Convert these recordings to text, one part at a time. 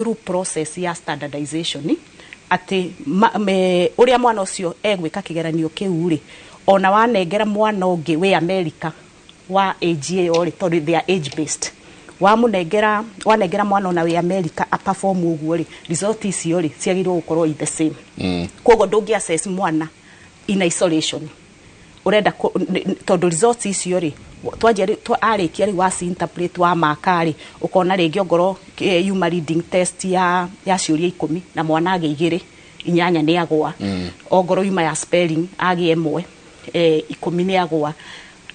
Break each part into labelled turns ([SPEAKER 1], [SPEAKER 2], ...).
[SPEAKER 1] Through process ya standardization, atĩ ũrĩa mwana ũcio egwĩka kĩgeranio kĩu rĩ, ona wanengera mwana ũngĩ wĩ America wa age ĩyo rĩ, tondũ they are age based, wamũnengera, wanengera mwana ona wĩ America aperform ũguo rĩ, result icio rĩ ciagĩrĩirwo gũkorwo i the same. Koguo ndũngĩ assess mwana in isolation, urenda tondũ results icio rĩ, twanjia rĩ, arĩkia rĩu waci interpret wa maka rĩ, ũkona rĩngĩ ongorwo yuma reading test ya ciũria 10 na mwana agĩ igĩrĩ, inyanya nĩ agwa. Ongorwo yuma ya spelling agĩ 1, 10 nĩ agwa.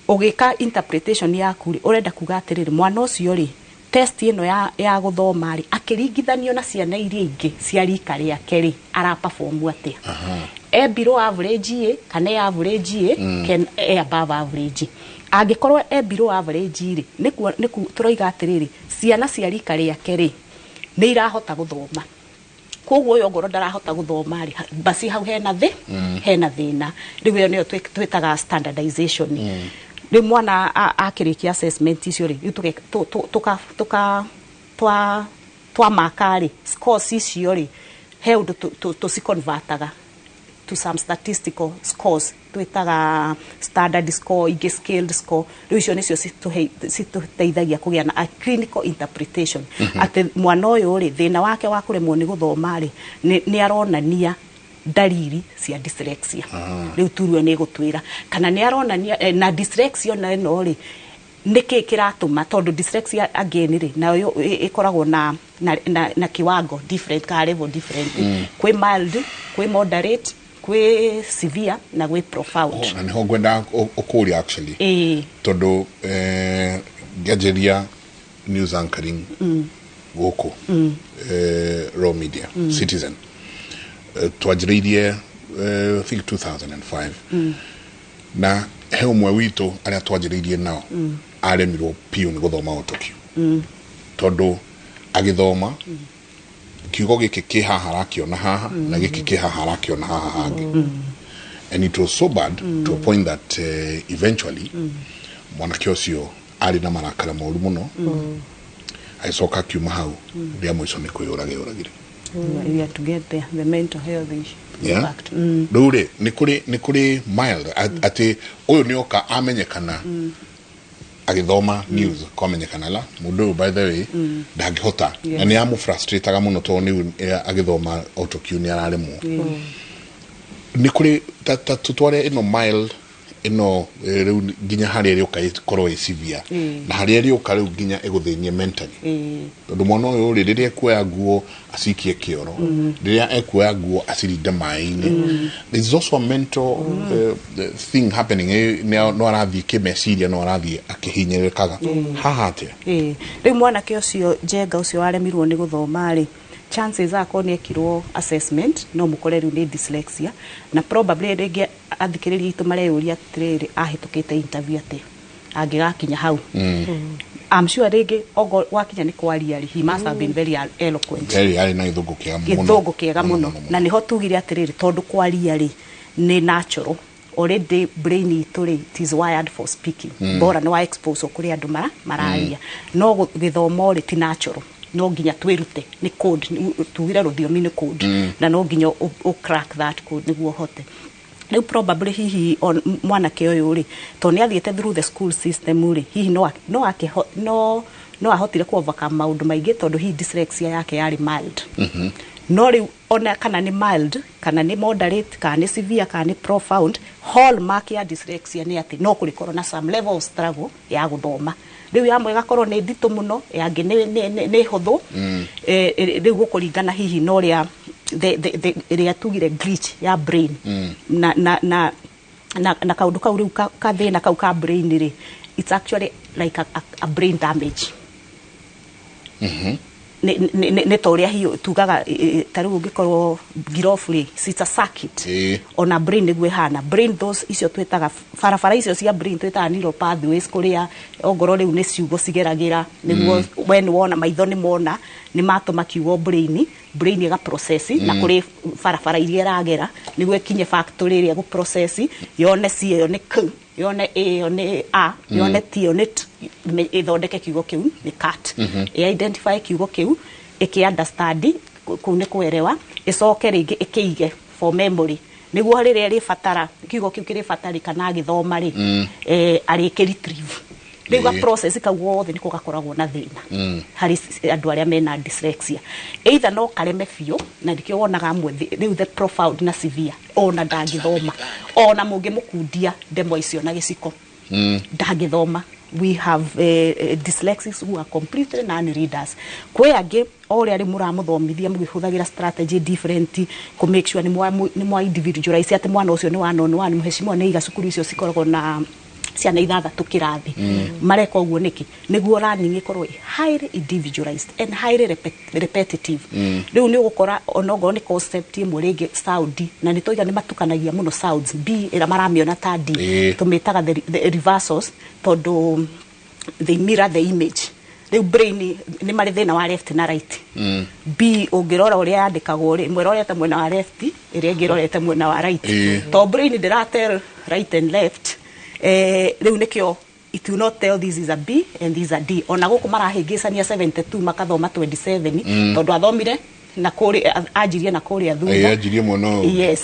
[SPEAKER 1] Ũgĩka interpretation yaku rĩ, ũrenda kuga atĩrĩrĩ, mwana ũcio rĩ, test ĩno ya gũthoma rĩ, akĩringithanio na ciana iria ingĩ cia rika rĩake rĩ, ara perform atĩa? E below average ĩ, kana e average ĩ, kana e above average? Angĩkorwo e below average rĩ, nĩkuo tũroiga atĩrĩrĩ, ciana cia rika rĩake rĩ, nĩ irahota gũthoma. Koguo ũyũ ongorwo ndarahota gũthoma rĩ, basi hau hena thĩna. Rĩu ĩyo nĩyo twĩtaga standardization. Rĩu mwana akĩrĩkia assessment icio rĩ, rĩu tũka twa twamaka rĩ, scores icio rĩ, he ũndũ tũciconvertaga to some statistical scores twĩtaga standard score, ingĩ scaled score. Rĩu icio nĩcio citũteithagia kũgĩa na a clinical interpretation atĩ mwana ũyũ rĩ, thĩna wake wa kũremwo nĩ gũthoma rĩ, nĩ aronania ndariri cia dyslexia. Rĩu turuo nĩ ĩgũtwĩra kana nĩ aronania na dyslexia ona ĩno rĩ, nĩ kĩ kĩratũma, tondũ dyslexia again rĩ, nayo ĩkoragwo na kiwango different ka level different. Kwĩ mild, kwĩ moderate, kwĩ severe na gwĩ profound.
[SPEAKER 2] Oh, na niho ngwenda ũkũria actually, tondũ ngĩanjĩria news anchoring gũkũ Raw Media, Citizen, twanjĩrĩirie I think 2005, na he ũmwe witũ arĩa twanjĩrĩirie nao aremirwo piũ nĩ gũthoma autocue, tondũ agĩthoma kiugo gĩkĩ kĩ haha arakĩona haha, na gĩkĩ kĩ haha arakĩona haha hangĩ, and it was so bad to a point that eventually mwanake ũcio arĩ na marakara moru mũno, agĩcoka akiuma hau, rĩa mũico nĩ kwĩyũraga yũragire.
[SPEAKER 1] We are to get there, the mental health issue. Impact.
[SPEAKER 2] Rĩu rĩ, nĩ kũrĩ mild, atĩ ũyũ nĩ oka amenyekana agĩthoma news, kwamenyekana la mũndũ ũyũ, by the way, ndangĩhota, na nĩ amũfrustrataga mũno tondũ nĩ agĩthoma autocue nĩ araremwo. Nĩ kũrĩ ta tũtware ĩno mild ĩno, rĩu nginya harĩa ĩrĩũka ĩkorwo ĩ severe, na harĩa ĩrĩũka rĩu nginya ĩgũthĩnie mentally, tondũ mwana ũyũ rĩ, rĩrĩa ekuoya nguo acikie kĩoro, rĩrĩa ekuoya nguo acirinde maĩ-inĩ, there is also a mental thing happening. No arathiĩ kĩmeciria, no arathiĩ akĩhinyĩrĩkaga haha atĩa?
[SPEAKER 1] Ĩĩ. Rĩu mwanake ũcio njenga ũcio waremirwo nĩ gũthoma rĩ, chances are akorwo nĩ ekirwo assessment, no mũkore rĩu nĩ dyslexia, na probably rĩngĩ athikĩrĩria aitũ mareyũria atĩrĩrĩ, ahĩtũkĩte interview atĩa angĩgakinya hau? I'm sure rĩngĩ ogo wakinya nĩ kwaria rĩ, he must have been very eloquent.
[SPEAKER 2] Very, arĩ na gĩthũngũ kĩega mũno.
[SPEAKER 1] Gĩthũngũ kĩega mũno, na nĩho tugire atĩrĩrĩ, tondũ kwaria rĩ nĩ natural already, brain itũ rĩ, it is wired for speaking, bora nĩ wa expose kũrĩ andũ mararia. No gĩthomo rĩ, ti natural, no nginya twĩrute, nĩ code. Tugire rũthiomi nĩ code, na no nginya ũ crack that code nĩguo ũhote. Rĩu probably hihi mwanake ũyũ rĩ, tondũ nĩ athiĩte through the school system rĩ, hihi no ahotire ku overcome maũndũ maingĩ, tondũ hihi dyslexia yake yarĩ mild. No rĩu ona kana nĩ mild, kana nĩ moderate, kana nĩ severe, kana nĩ profound, hallmark ya dyslexia nĩ atĩ no kũrĩkorwo na some level of struggle ya gũthoma. Rĩu yamwe ĩgakorwo nĩ nditũ mũno, yangĩ nĩ hũthũ. Rĩu gũkũringana hihi na ũrĩa ĩrĩa tugire glitch ya brain na kaũndũ kau rĩu kathĩna kau ka brain rĩ, it's actually like a brain damage. Nĩ ta ũrĩa hiũ tugaga, ta rĩu ũngĩkorwo ngirobu rĩ, it's a circuit. Ona brain nĩguo ĩhana. Brain those icio twĩtaga barabara icio cia brain twĩtaga neural pathways, kũrĩa ongorwo rĩu nĩ ciugo cigeragĩra nĩguo we nĩ wona, maitho nĩ mona, nĩ matũma kiugo brain, brain ĩga process, na kũrĩ barabara iria ĩragera nĩguo ĩkinye factory ĩrĩa ĩgũ process, yone C ĩyo nĩ K, yone A ĩyo nĩ A, yone T ĩyo nĩ T, ĩthondeke kiugo kĩu nĩ cat, ĩ identify kiugo kĩu. Ĩkĩ understand kũu nĩ kwerewa, ĩcoke rĩngĩ ĩkĩige for memory nĩguo rĩrĩa rĩbatara kiugo kĩu kĩrĩbatarĩkana agĩthoma rĩ, arĩkĩ retrieve. Rĩu ga process kau gothe nĩko gakoragwo na thĩna harĩ andũ arĩa mena dyslexia. Either no kareme biũ, na nĩkĩo wonaga amwe rĩu the profound na severe, ona ndangĩthoma, ona mũngĩmũkundia ndemwa icio na gĩciko ndangĩthoma. We have dyslexics who are completely non-readers. Kwĩ angĩ o ũrĩa rĩu mũramũthomithia mũgĩhũthagĩra strategy different kũ make sure nĩ mwa individualize atĩ mwana ũcio nĩ one on one. Mheshimiwa, nĩ iga cukuru icio cikoragwo na ciana ithathatũ kĩrathi mareka ũguo nĩkĩ? Nĩguo learning ĩkorwo ĩ highly individualized and highly repetitive. Rĩu nĩ ũgũkora ona okorwo nĩ concept ĩmwe, rĩngĩ sound, na nĩ tũiga nĩ matukanagia mũno sounds, B ĩrĩa maramĩona ta D. Tũmĩtaga the reversals tondũ they mirror the image. Rĩu brain nĩ marĩ thĩna wa left na right. B ũngĩrora ũrĩa yandĩkagwo rĩ, ĩmwe ĩrorete mwena wa left, ĩrĩa ĩngĩ ĩrorete mwena wa right. To brain ndĩratel right and left, rĩu nĩkĩo it will not tell this is a B and this is a D. Ona gũkũ marahĩngĩcania 72 makathoma 27 tondũ athomire na kũrĩa anjirie na kũrĩa thutha.
[SPEAKER 2] Anjirie mwena ũyũ.
[SPEAKER 1] Yes.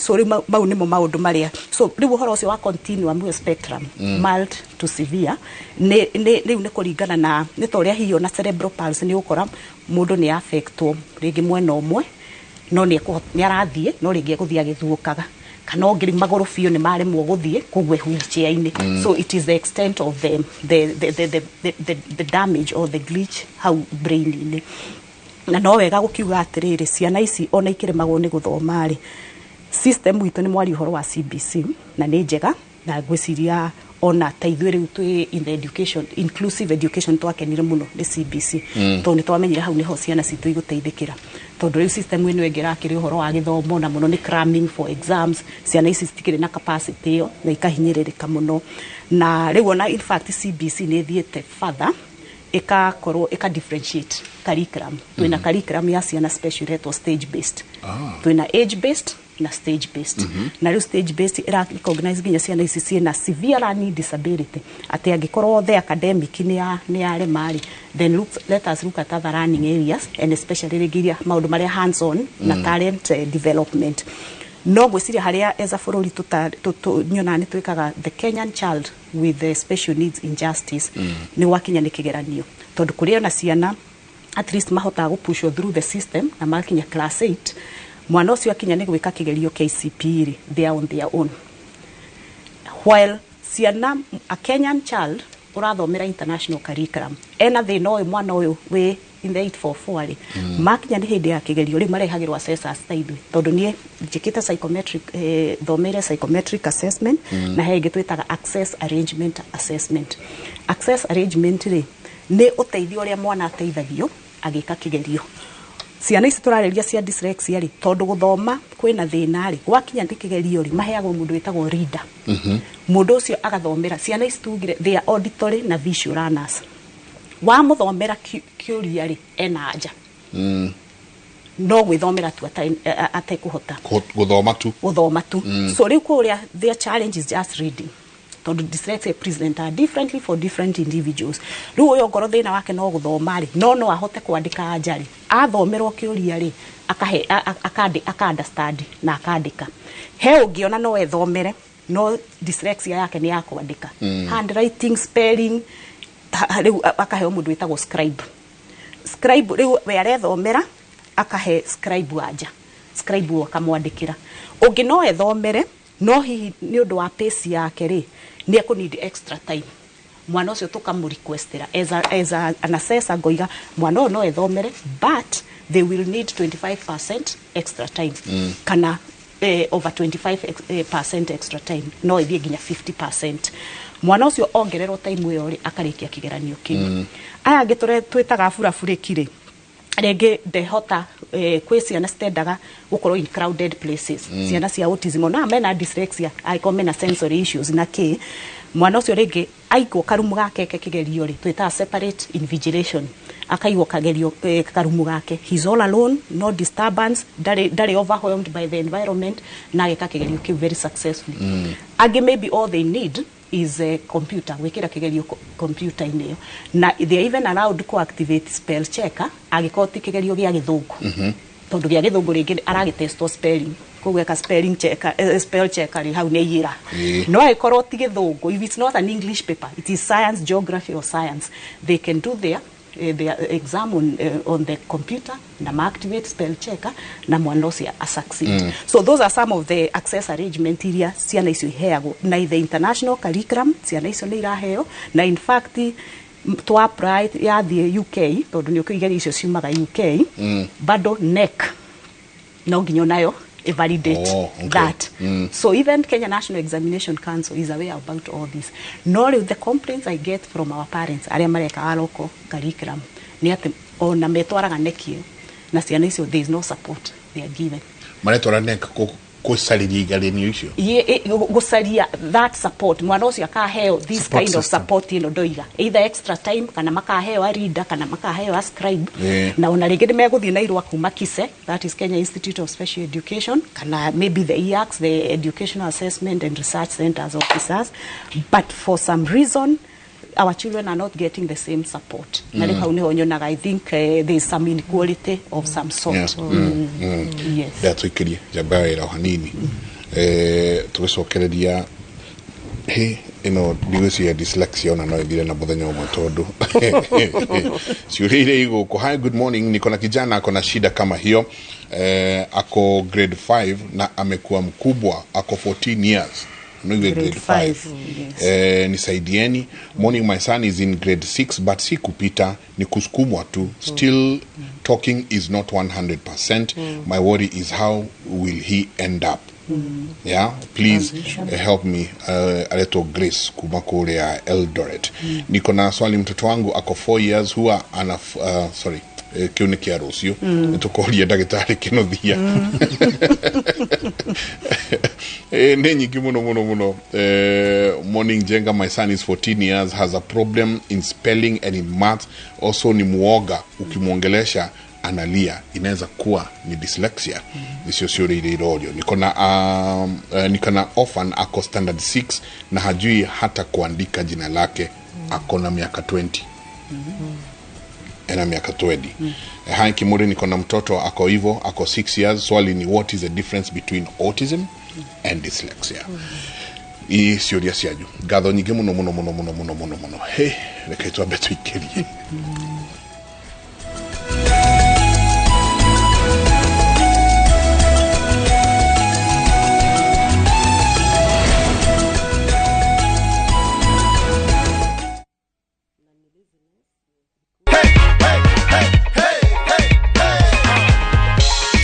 [SPEAKER 1] So rĩu mau nĩmo maũndũ marĩa. So rĩu ũhoro ũcio wa continuum wa spectrum, mild to severe, nĩ rĩu nĩ kũringana na nĩ ta ũrĩa hihi ona cerebral palsy nĩ ũgũkora mũndũ nĩ affectwo rĩngĩ mwena ũmwe, no nĩ arathiĩ, no rĩngĩ egũthiĩ agĩthuũkaga, kana ũngĩ rĩu magũrũ biũ nĩ maremwo gũthiĩ, koguo wheelchair-inĩ. So it is the extent of the damage or the glitch hau brain-inĩ. Na no wega gũkiuga atĩrĩrĩ, ciana ici ona ikĩremagwo nĩ gũthoma rĩ, system witũ nĩ mwari ũhoro wa CBC na nĩ njega, na ngwĩciria ona ta ithuĩ rĩu twĩ in the education, inclusive education, twakenire mũno nĩ CBC tondũ nĩ twamenyire hau nĩho ciana citũ igũteithĩkĩra, tondũ rĩu system ĩno ĩngĩ ĩrakĩrĩ ũhoro wa gĩthomo na mũno nĩ cramming for exams. Ciana ici citikĩrĩ na capacity ĩyo na ikahinyĩrĩrĩka mũno. Na rĩu ona in fact CBC nĩ ĩthiĩte further, ĩkakorwo ĩka differentiate curriculum. Twĩna curriculum ya ciana special ĩretwo stage based. Twĩna age based na stage based, na rĩu stage based ĩra recognize nginya ciana ici ciĩna severe learning disability, atĩ angĩkorwo the academic nĩ yarema rĩ, then let us look at other learning areas and especially rĩngĩ iria maũndũ marĩa hands on na talent development. No ngwĩciria harĩa as a bũrũri nyonaga nĩ twĩkaga the Kenyan child with the special needs injustice nĩ gwakinya nĩ kĩgeranio, tondũ kũrĩ ona ciana at least mahotaga gũpushwo through the system na makinya class 8. Mwana ũcio akinya nĩ gwĩka kĩgerio KCPE rĩ, they are on their own, while ciana, a Kenyan child ũrathomera international curriculum ena thĩna ũyũ, mwana ũyũ wĩ in the 844 rĩ, makinya nĩ hĩndĩ ya kĩgerio rĩu marehagĩrwo assessors ta ithuĩ, tondũ niĩ njĩkĩte psychometric, thomeire psychometric assessment na he ĩngĩ twĩtaga access arrangement assessment. Access arrangement rĩ, nĩ ũteithio ũrĩa mwana ateithagio agĩka kĩgerio. Ciana ici tũrarĩria cia dyslexia rĩ, tondũ gũthoma kwĩna thĩna rĩ, gwakinya nĩ kĩgerio rĩ, maheagwo mũndũ wĩtagwo reader. Mũndũ ũcio agathomera ciana ici. Tugire they are auditory na visual learners. Wamũthomera kĩũria rĩ, ena anja no gwĩthomera tu atekũhota.
[SPEAKER 2] Gũthoma tu.
[SPEAKER 1] Gũthoma tu. So rĩu kũrĩa their challenge is just reading, tondũ dyslexia present are differently for different individuals. Rĩu ũyũ ongorwo thĩna wake no gũthoma rĩ, no ahote kwandĩka anja rĩ, athomerwo kĩũria rĩ, akahe aka understand na akandĩka. He ũngĩona no ethomere, no dyslexia yake nĩ ya kwandĩka, handwriting, spelling. Rĩu akaheo mũndũ wĩtagwo scribe. Scribe rĩu we arethomera, akahe scribe anja, scribe ũyũ akamwandĩkĩra. Ũngĩ no ethomere, no hihi nĩ ũndũ wa pace yake rĩ, nĩ ekũ need extra time. Mwana ũcio tũkamũ-requestera as an assessor, ngoiga mwana ũyũ no ethomere, but they will need 25% extra time kana over 25% percent extra time, no ĩthiĩ nginya 50%. Mwana ũcio ongererwo time ĩyo rĩ, akarĩkia kĩgeranio kĩu. Aya angĩ twĩtaga burabũrĩki rĩ, rĩngĩ ndehota, kwĩ ciana citendaga gũkorwo in crowded places. Ciana cia autism ona mena dyslexia, angĩkorwo mena sensory issues na kĩ, mwana ũcio rĩngĩ aigwo karumu gake ke kĩgerio rĩ, twĩtaga separate invigilation, akaigwo kagerio, karumu gake, he's all alone, no disturbance, ndarĩ overwhelmed by the environment, na ageka kĩgerio kĩu very successfully. Angĩ maybe all they need is a computer, gwĩkĩra kĩgerio computer-inĩ ĩyo, na they are even allowed to activate spell checker angĩkorwo ti kĩgerio gĩa Gĩthũngũ, tondũ gĩa Gĩthũngũ rĩngĩ aragĩtestwo spelling, koguo eka spelling checker, spell checker rĩ hau nĩ aiyĩra. No angĩkorwo ti Gĩthũngũ, if it's not an English paper, it is science, geography or science, they can do their exam on the computer na ma-activate spell checker na mwana ũcio a succeed. So those are some of the access arrangement iria ciana icio iheagwo, na the international curriculum ciana icio nĩ iraheo. Na in fact twa apply yathiĩ UK, tondũ nĩ ũkĩ igerio icio ciumaga UK, bado KNEC no nginya onayo validate that. So even Kenya National Examination Council is aware about all this. No rĩu the complaints I get from our parents arĩa mareka our local curriculum nĩ atĩ ona metwaraga KNEC ĩyo na ciana icio, there is no support they are given.
[SPEAKER 2] Maretwara KNEC gũcarĩria igeranio icio?
[SPEAKER 1] Gũcaria that support, mwana ũcio akaheo this
[SPEAKER 3] Support
[SPEAKER 1] kind of
[SPEAKER 3] system.
[SPEAKER 1] support ĩno ndoiga, either extra time kana makaheo a reader kana makaheo a scribe. Na ona rĩngĩ nĩ megũthiĩ na irũa kuma KISE, that is Kenya Institute of Special Education, kana maybe the EACS, the Educational Assessment and Research Centers officers, but for some reason our children are not getting the same support. Na rĩu hau nĩho nyonaga I think there is some inequality of some sort. Yes.
[SPEAKER 2] Ndatũikĩrie njamba ya wĩra o hanini, tũgĩcokereria hĩ ĩno ndigwĩciria dyslexia ona no ĩthire na mũthenya ũmwe, tondũ ciũria iria igũkũ. Hi, good morning, niko na kijana ako na shida kama hiyo, ako grade 5 na amekuwa mkubwa, ako 14 years. Niwe
[SPEAKER 1] Grade
[SPEAKER 2] grade 5.
[SPEAKER 1] 5, yes.
[SPEAKER 2] Nisaidieni. Morning, my son is in grade 6 but si kupita, ni kusukumwa tu. Still talking is not 100%. My worry is how will he end up? Yeah, please help me. Aletwo Grace kuma kũrĩa Eldoret. Niko na swali, mtoto wangu ako 4 years, huwa ana sorry, kĩu nĩ kĩa rũciũ, nĩ tũkoria ndagĩtarĩ Kĩnuthia. Nĩ nyingĩ mũno mũno mũno. Morning Jenga, my son is 14 years, has a problem in spelling and in math also, ni muoga, ukimwongelesha analia, inaweza kuwa ni dyslexia? Icio ciũria iria irorio. Niko na orphan ako standard 6 na hajui hata kuandika jina lake, ako na miaka 20, ena miaka 20. Hi Kimuri, niko na mtoto ako hivyo, ako 6 years. Swali ni, what is the difference between autism and dyslexia? Ii ciũria cianyu, ngatho nyingĩ mũno mũno mũno mũno mũno mũno mũno. He reke twambe tũikĩrie.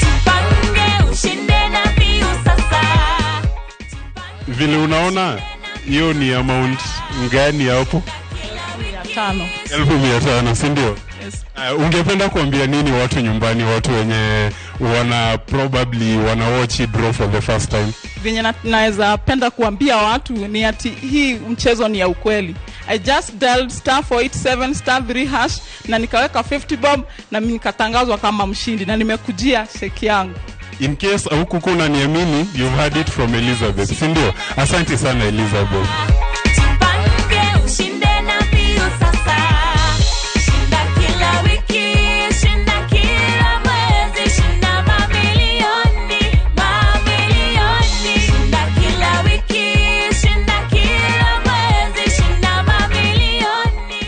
[SPEAKER 4] Tupange ushinde na Viusasa.
[SPEAKER 5] Vile unaona hiyo ni amount ngani hapo?
[SPEAKER 6] 500.
[SPEAKER 5] 500,000, si ndio?
[SPEAKER 6] Yes.
[SPEAKER 5] Ungependa kuambia nini watu nyumbani, watu wenye wana probably wana watch hii draw for the first time?
[SPEAKER 6] Venye naweza penda kuambia watu ni ati hii mchezo ni ya ukweli. I just dialed *487*3# na nikaweka 50 bob na mimi nikatangazwa kama mshindi na nimekujia cheki yangu.
[SPEAKER 5] In case haukukuwa unaniamini, you've heard it from Elizabeth, si ndio? Asante sana, Elizabeth.
[SPEAKER 4] Tupange ushinde na Viusasa. Shinda kila wiki, shinda kila mwezi, shinda mamilioni, mamilioni. Shinda kila wiki, shinda kila mwezi, shinda mamilioni.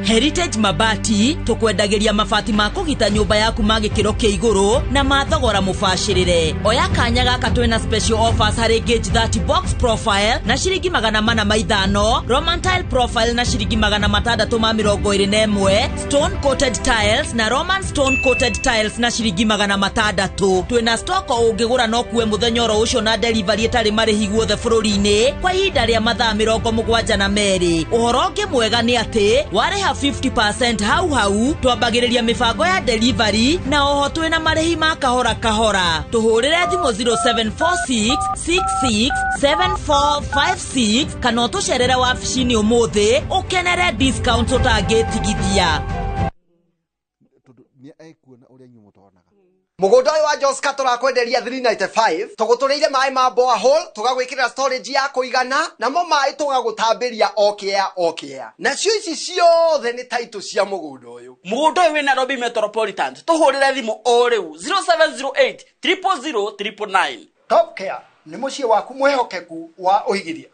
[SPEAKER 7] Heritage Mabati tukwendagĩria mabati ma kũgita nyũmba yaku ma gĩkĩro kĩa igũrũ na ma thogora mũbacĩrĩre. Oya kanya gaka, twĩna special offers harĩ gauge 30 box profile na ciringi 405, Roman tile profile na ciringi 621, stone coated tiles na Roman stone coated tiles na ciringi 600. Twĩna stock, o ũngĩgũra no kuwe mũthenya oro ũcio na delivery ĩtarĩ marĩhi guothe bũrũri-inĩ kwa ihinda rĩa mathaa 72. Ũhoro ũngĩ mwega nĩ atĩ warĩha 50% hau hau twambagĩrĩria mĩbango ya delivery, na oho twĩna marĩhi ma kahora kahora. Tũhũrĩre thimũ 0746 667456 kana ũtũcerere wabici-inĩ ũmũthĩ ũkenere discount ũtangĩtigithia.
[SPEAKER 8] Tondũ nĩ ekuona ũrĩa inyuĩ mũtonaga.
[SPEAKER 3] Mũgũnda ũyũ wa Joska tũrakwenderia 395, tũgũtũrĩire maĩ ma borehole, tũgagwĩkĩrĩra storage ya kũigana, namo maĩ tũgagũtambĩria o kĩea o kĩea. Nacio ici ciothe nĩ title cia mũgũnda ũyũ.
[SPEAKER 8] Mũgũnda ũyũ wĩ Nairobi Metropolitan. Tũhũrĩre thimũ o rĩu 0708 000 999.
[SPEAKER 3] Top Care nĩ mũciĩ waku mwĩhokeku wa ũigithia.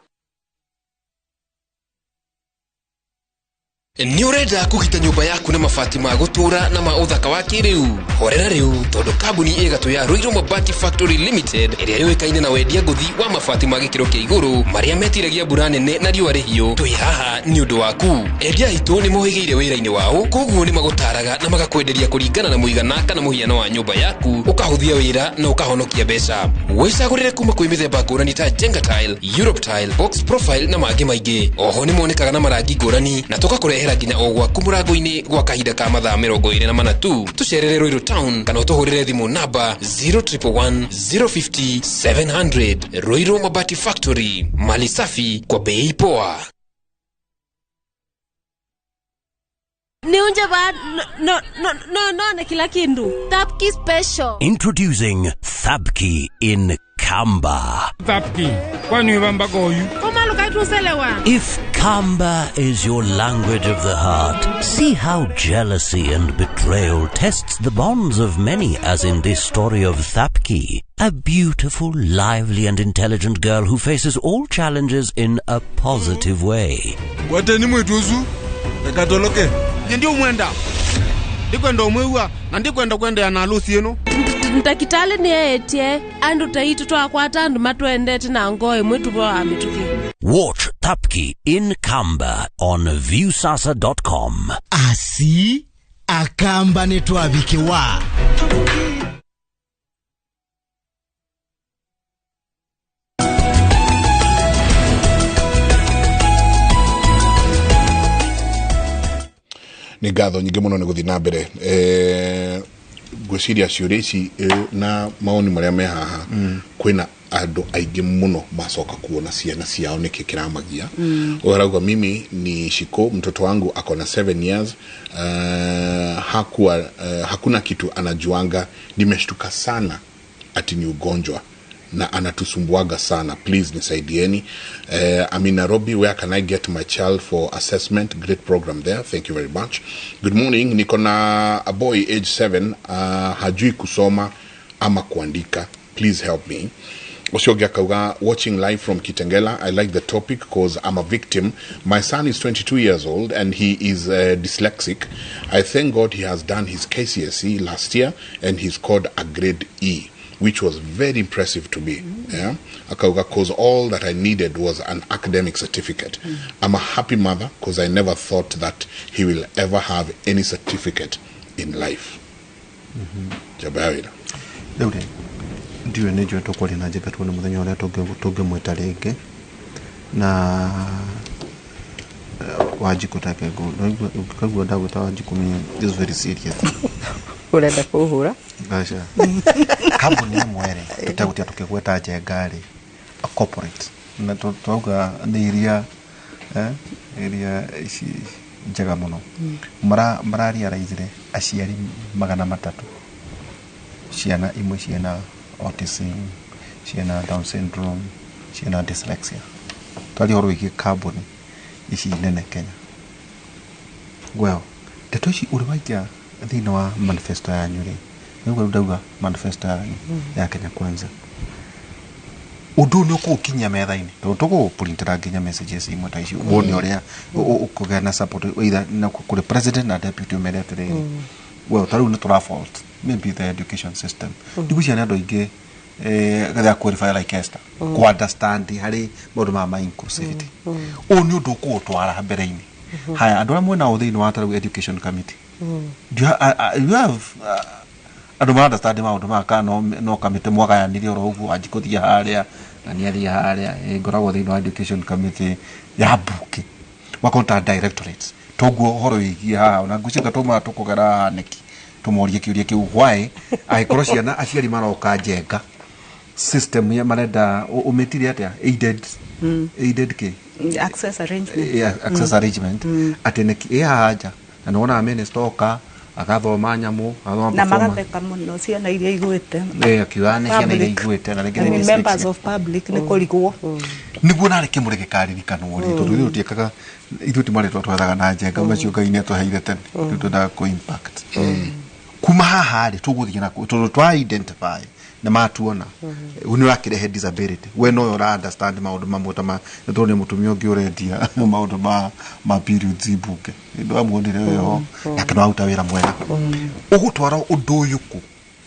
[SPEAKER 9] Nĩ ũrenda kũgita nyũmba yaku na mabati ma gũtũũra na ma ũthaka wa kĩrĩu? Horera rĩu, tondũ kambuni ĩgatũ ya Ruiru Mabati Factory Limited, ĩrĩa yũĩkaine na wendia ngũthi wa mabati ma gĩkĩro kĩa igũrũ marĩa metiragia mbura nene na riũa rĩhiũ, twĩ haha nĩ ũndũ waku. Endia aitũ nĩ mohĩgĩire wĩra-inĩ wao, koguo nĩ magũtaraga na magakwenderia kũringana na mũigana kana mũhiano wa nyũmba yaku, ũkahũthia wĩra na ũkahonokia mbeca. Wĩcagũrĩre kuma kwĩ mĩthemba ngũrani ta Jenga Tile, Europe Tile, Box Profile na mangĩ maingĩ. Oho nĩ monekaga na marangi ngũrani na tũgakũrehera nginya o gwaku mũrango-inĩ gwa kahinda ka mathaa 24 tu. Tũcerere Ruiru Town kana ũtũhũrĩre thimũ namba 0111 050 700. Ruiru Mabati Factory, mali safi kwa bei poa.
[SPEAKER 4] Niunje ba no no no no na kila kindu. Thapki special.
[SPEAKER 10] Introducing Thapki in Kamba.
[SPEAKER 11] Thapki, kwani wamba goyu?
[SPEAKER 10] If Kamba is your language of the heart, see how jealousy and betrayal tests the bonds of many, as in this story of Thapki, a beautiful, lively and intelligent girl who faces all challenges in a positive way.
[SPEAKER 11] Wateni mwituzu, ekatoloke. Ndio mwenda. Ndikwenda umwewa na ndikwenda kwenda na harusi yenu.
[SPEAKER 4] Ntakitale ni etie andu taitu twakwata andu matwendete na ngoe mwitu bo amituki.
[SPEAKER 10] Watch Thapki in Kamba on viewsasa.com.
[SPEAKER 12] Asi akamba netwabikiwa.
[SPEAKER 2] Nĩ ngatho nyingĩ mũno nĩ gũthiĩ na mbere ngwĩciria ciũria ici na mawoni marĩa me haha, kwĩna andũ aingĩ mũno macoka kuona ciana ciao nĩkĩ kĩramagia. Ũyũ arauga, mimi ni Shiko, mtoto wangu ako na 7 years, hakuna kitu anajuanga, nimeshtuka sana ati ni ugonjwa na anatusumbuaga sana, please nisaidieni. I'm in Nairobi, where can I get my child for assessment? Great program there, thank you very much. Good morning, niko na a boy age 7, hajui kusoma ama kuandika, please help me. Osiogia Kauga, watching live from Kitengela. I like the topic because I'm a victim. My son is 22 years old and he is dyslexic. I thank God he has done his KCSE last year and he scored a grade E, which was very impressive to me. Yeah, because all that I needed was an academic certificate. I'm a happy mother because I never thought that he will ever have any certificate in life. Jabawira.
[SPEAKER 13] Ndiwe nä njå tåkwaria na njĩka tuone mũthenya ũrĩa tũngĩmwĩta rĩngĩ na Wanjikũ take ngũkaigua ndagwĩta Wanjikũ is very serious.
[SPEAKER 14] Ũrenda kũhũra?
[SPEAKER 13] Aca. Kambuni ĩmwe rĩ, tũtegũtia tũkĩgweta Njenga rĩ, a corporate na twauga nĩ iria iria ici njega mũno, mararealize aciari 300 ciana imwe ciana autism, ciana Down syndrome, ciana dyslexia. Twari horo wĩgiĩ kambuni ici nene Kenya. Well, ndeto ici ũrĩ waikia thĩinĩ wa manifesto yanyu rĩ, nĩguo ndauga manifesto yanyu ya Kenya Kwanza, ũndũ nĩ ũkũũkinyia metha-inĩ tondũ tũgũpurintĩra nginya messages imwe ta ici wone ũrĩa ũkũgĩa na support either na kũrĩ president na deputy ũmere atĩrĩrĩ, well, ta rĩu nĩ tũra fault maybe the education system. Ndigucia nĩ andũ aingĩ they are qualified like Esther ku understand harĩ maũndũ ma inclusivity. Ũyũ nĩ ũndũ ũkũũtwara mbere-inĩ. Haya, andũ arĩa mwena o thĩinĩ wa ta rĩu education committee, do you have andũ ma understand maũndũ maya kana no kamĩtĩ mwagayanire oro ũguo, Wanjikũ thiĩ harĩa na niĩ athiĩ harĩa, ngoragwo thĩinĩ wa education committee ya mbunge wakonta directorates toguo ũhoro wĩgiĩ haha ona ngwĩciria tũma tũkũgera haha nĩkĩ tũmorie kĩũria kĩu why angĩkorwo ciana aciari maroka Njenga system ya marenda ũmĩtire atĩa aided aided kĩ
[SPEAKER 1] access arrangement.
[SPEAKER 13] Yeah, access arrangement atĩ nĩkĩ ĩ haha nja na nĩwonaga minister oka Agathoma nyamũ, agathoma
[SPEAKER 1] Na
[SPEAKER 13] performance.
[SPEAKER 1] magatheka mũno ciana iria igwĩte.
[SPEAKER 13] Akiuga nĩ ciana iria
[SPEAKER 1] Public.
[SPEAKER 13] igwĩte na rĩngĩ
[SPEAKER 1] I
[SPEAKER 13] nĩ
[SPEAKER 1] mean, members
[SPEAKER 13] dyslexia.
[SPEAKER 1] of public nĩ kũrigwo.
[SPEAKER 13] Niguo narĩ kĩmũrĩ gĩkaririkanwo rĩ, tondũ ithuĩ tũtiĩkaga, ithuĩ ti marĩtwa twethaga na njenga macio Ngai nĩ atũheire tene. Rĩu twendaga kũ impact kuma haha rĩ, tũgũthiĩ na tondũ twa identify nĩ matuona nĩ ũrakĩrehe disability, we nowe ũra understand maũndũ mamwe ta ma nĩ tondũ nĩ mũtumia ũngĩ ũrendia maũndũ ma periods mbunge ndwamuonire wĩho nake no aruta wĩra mwega. Ũgũtwara ũndũ ũyũ kũ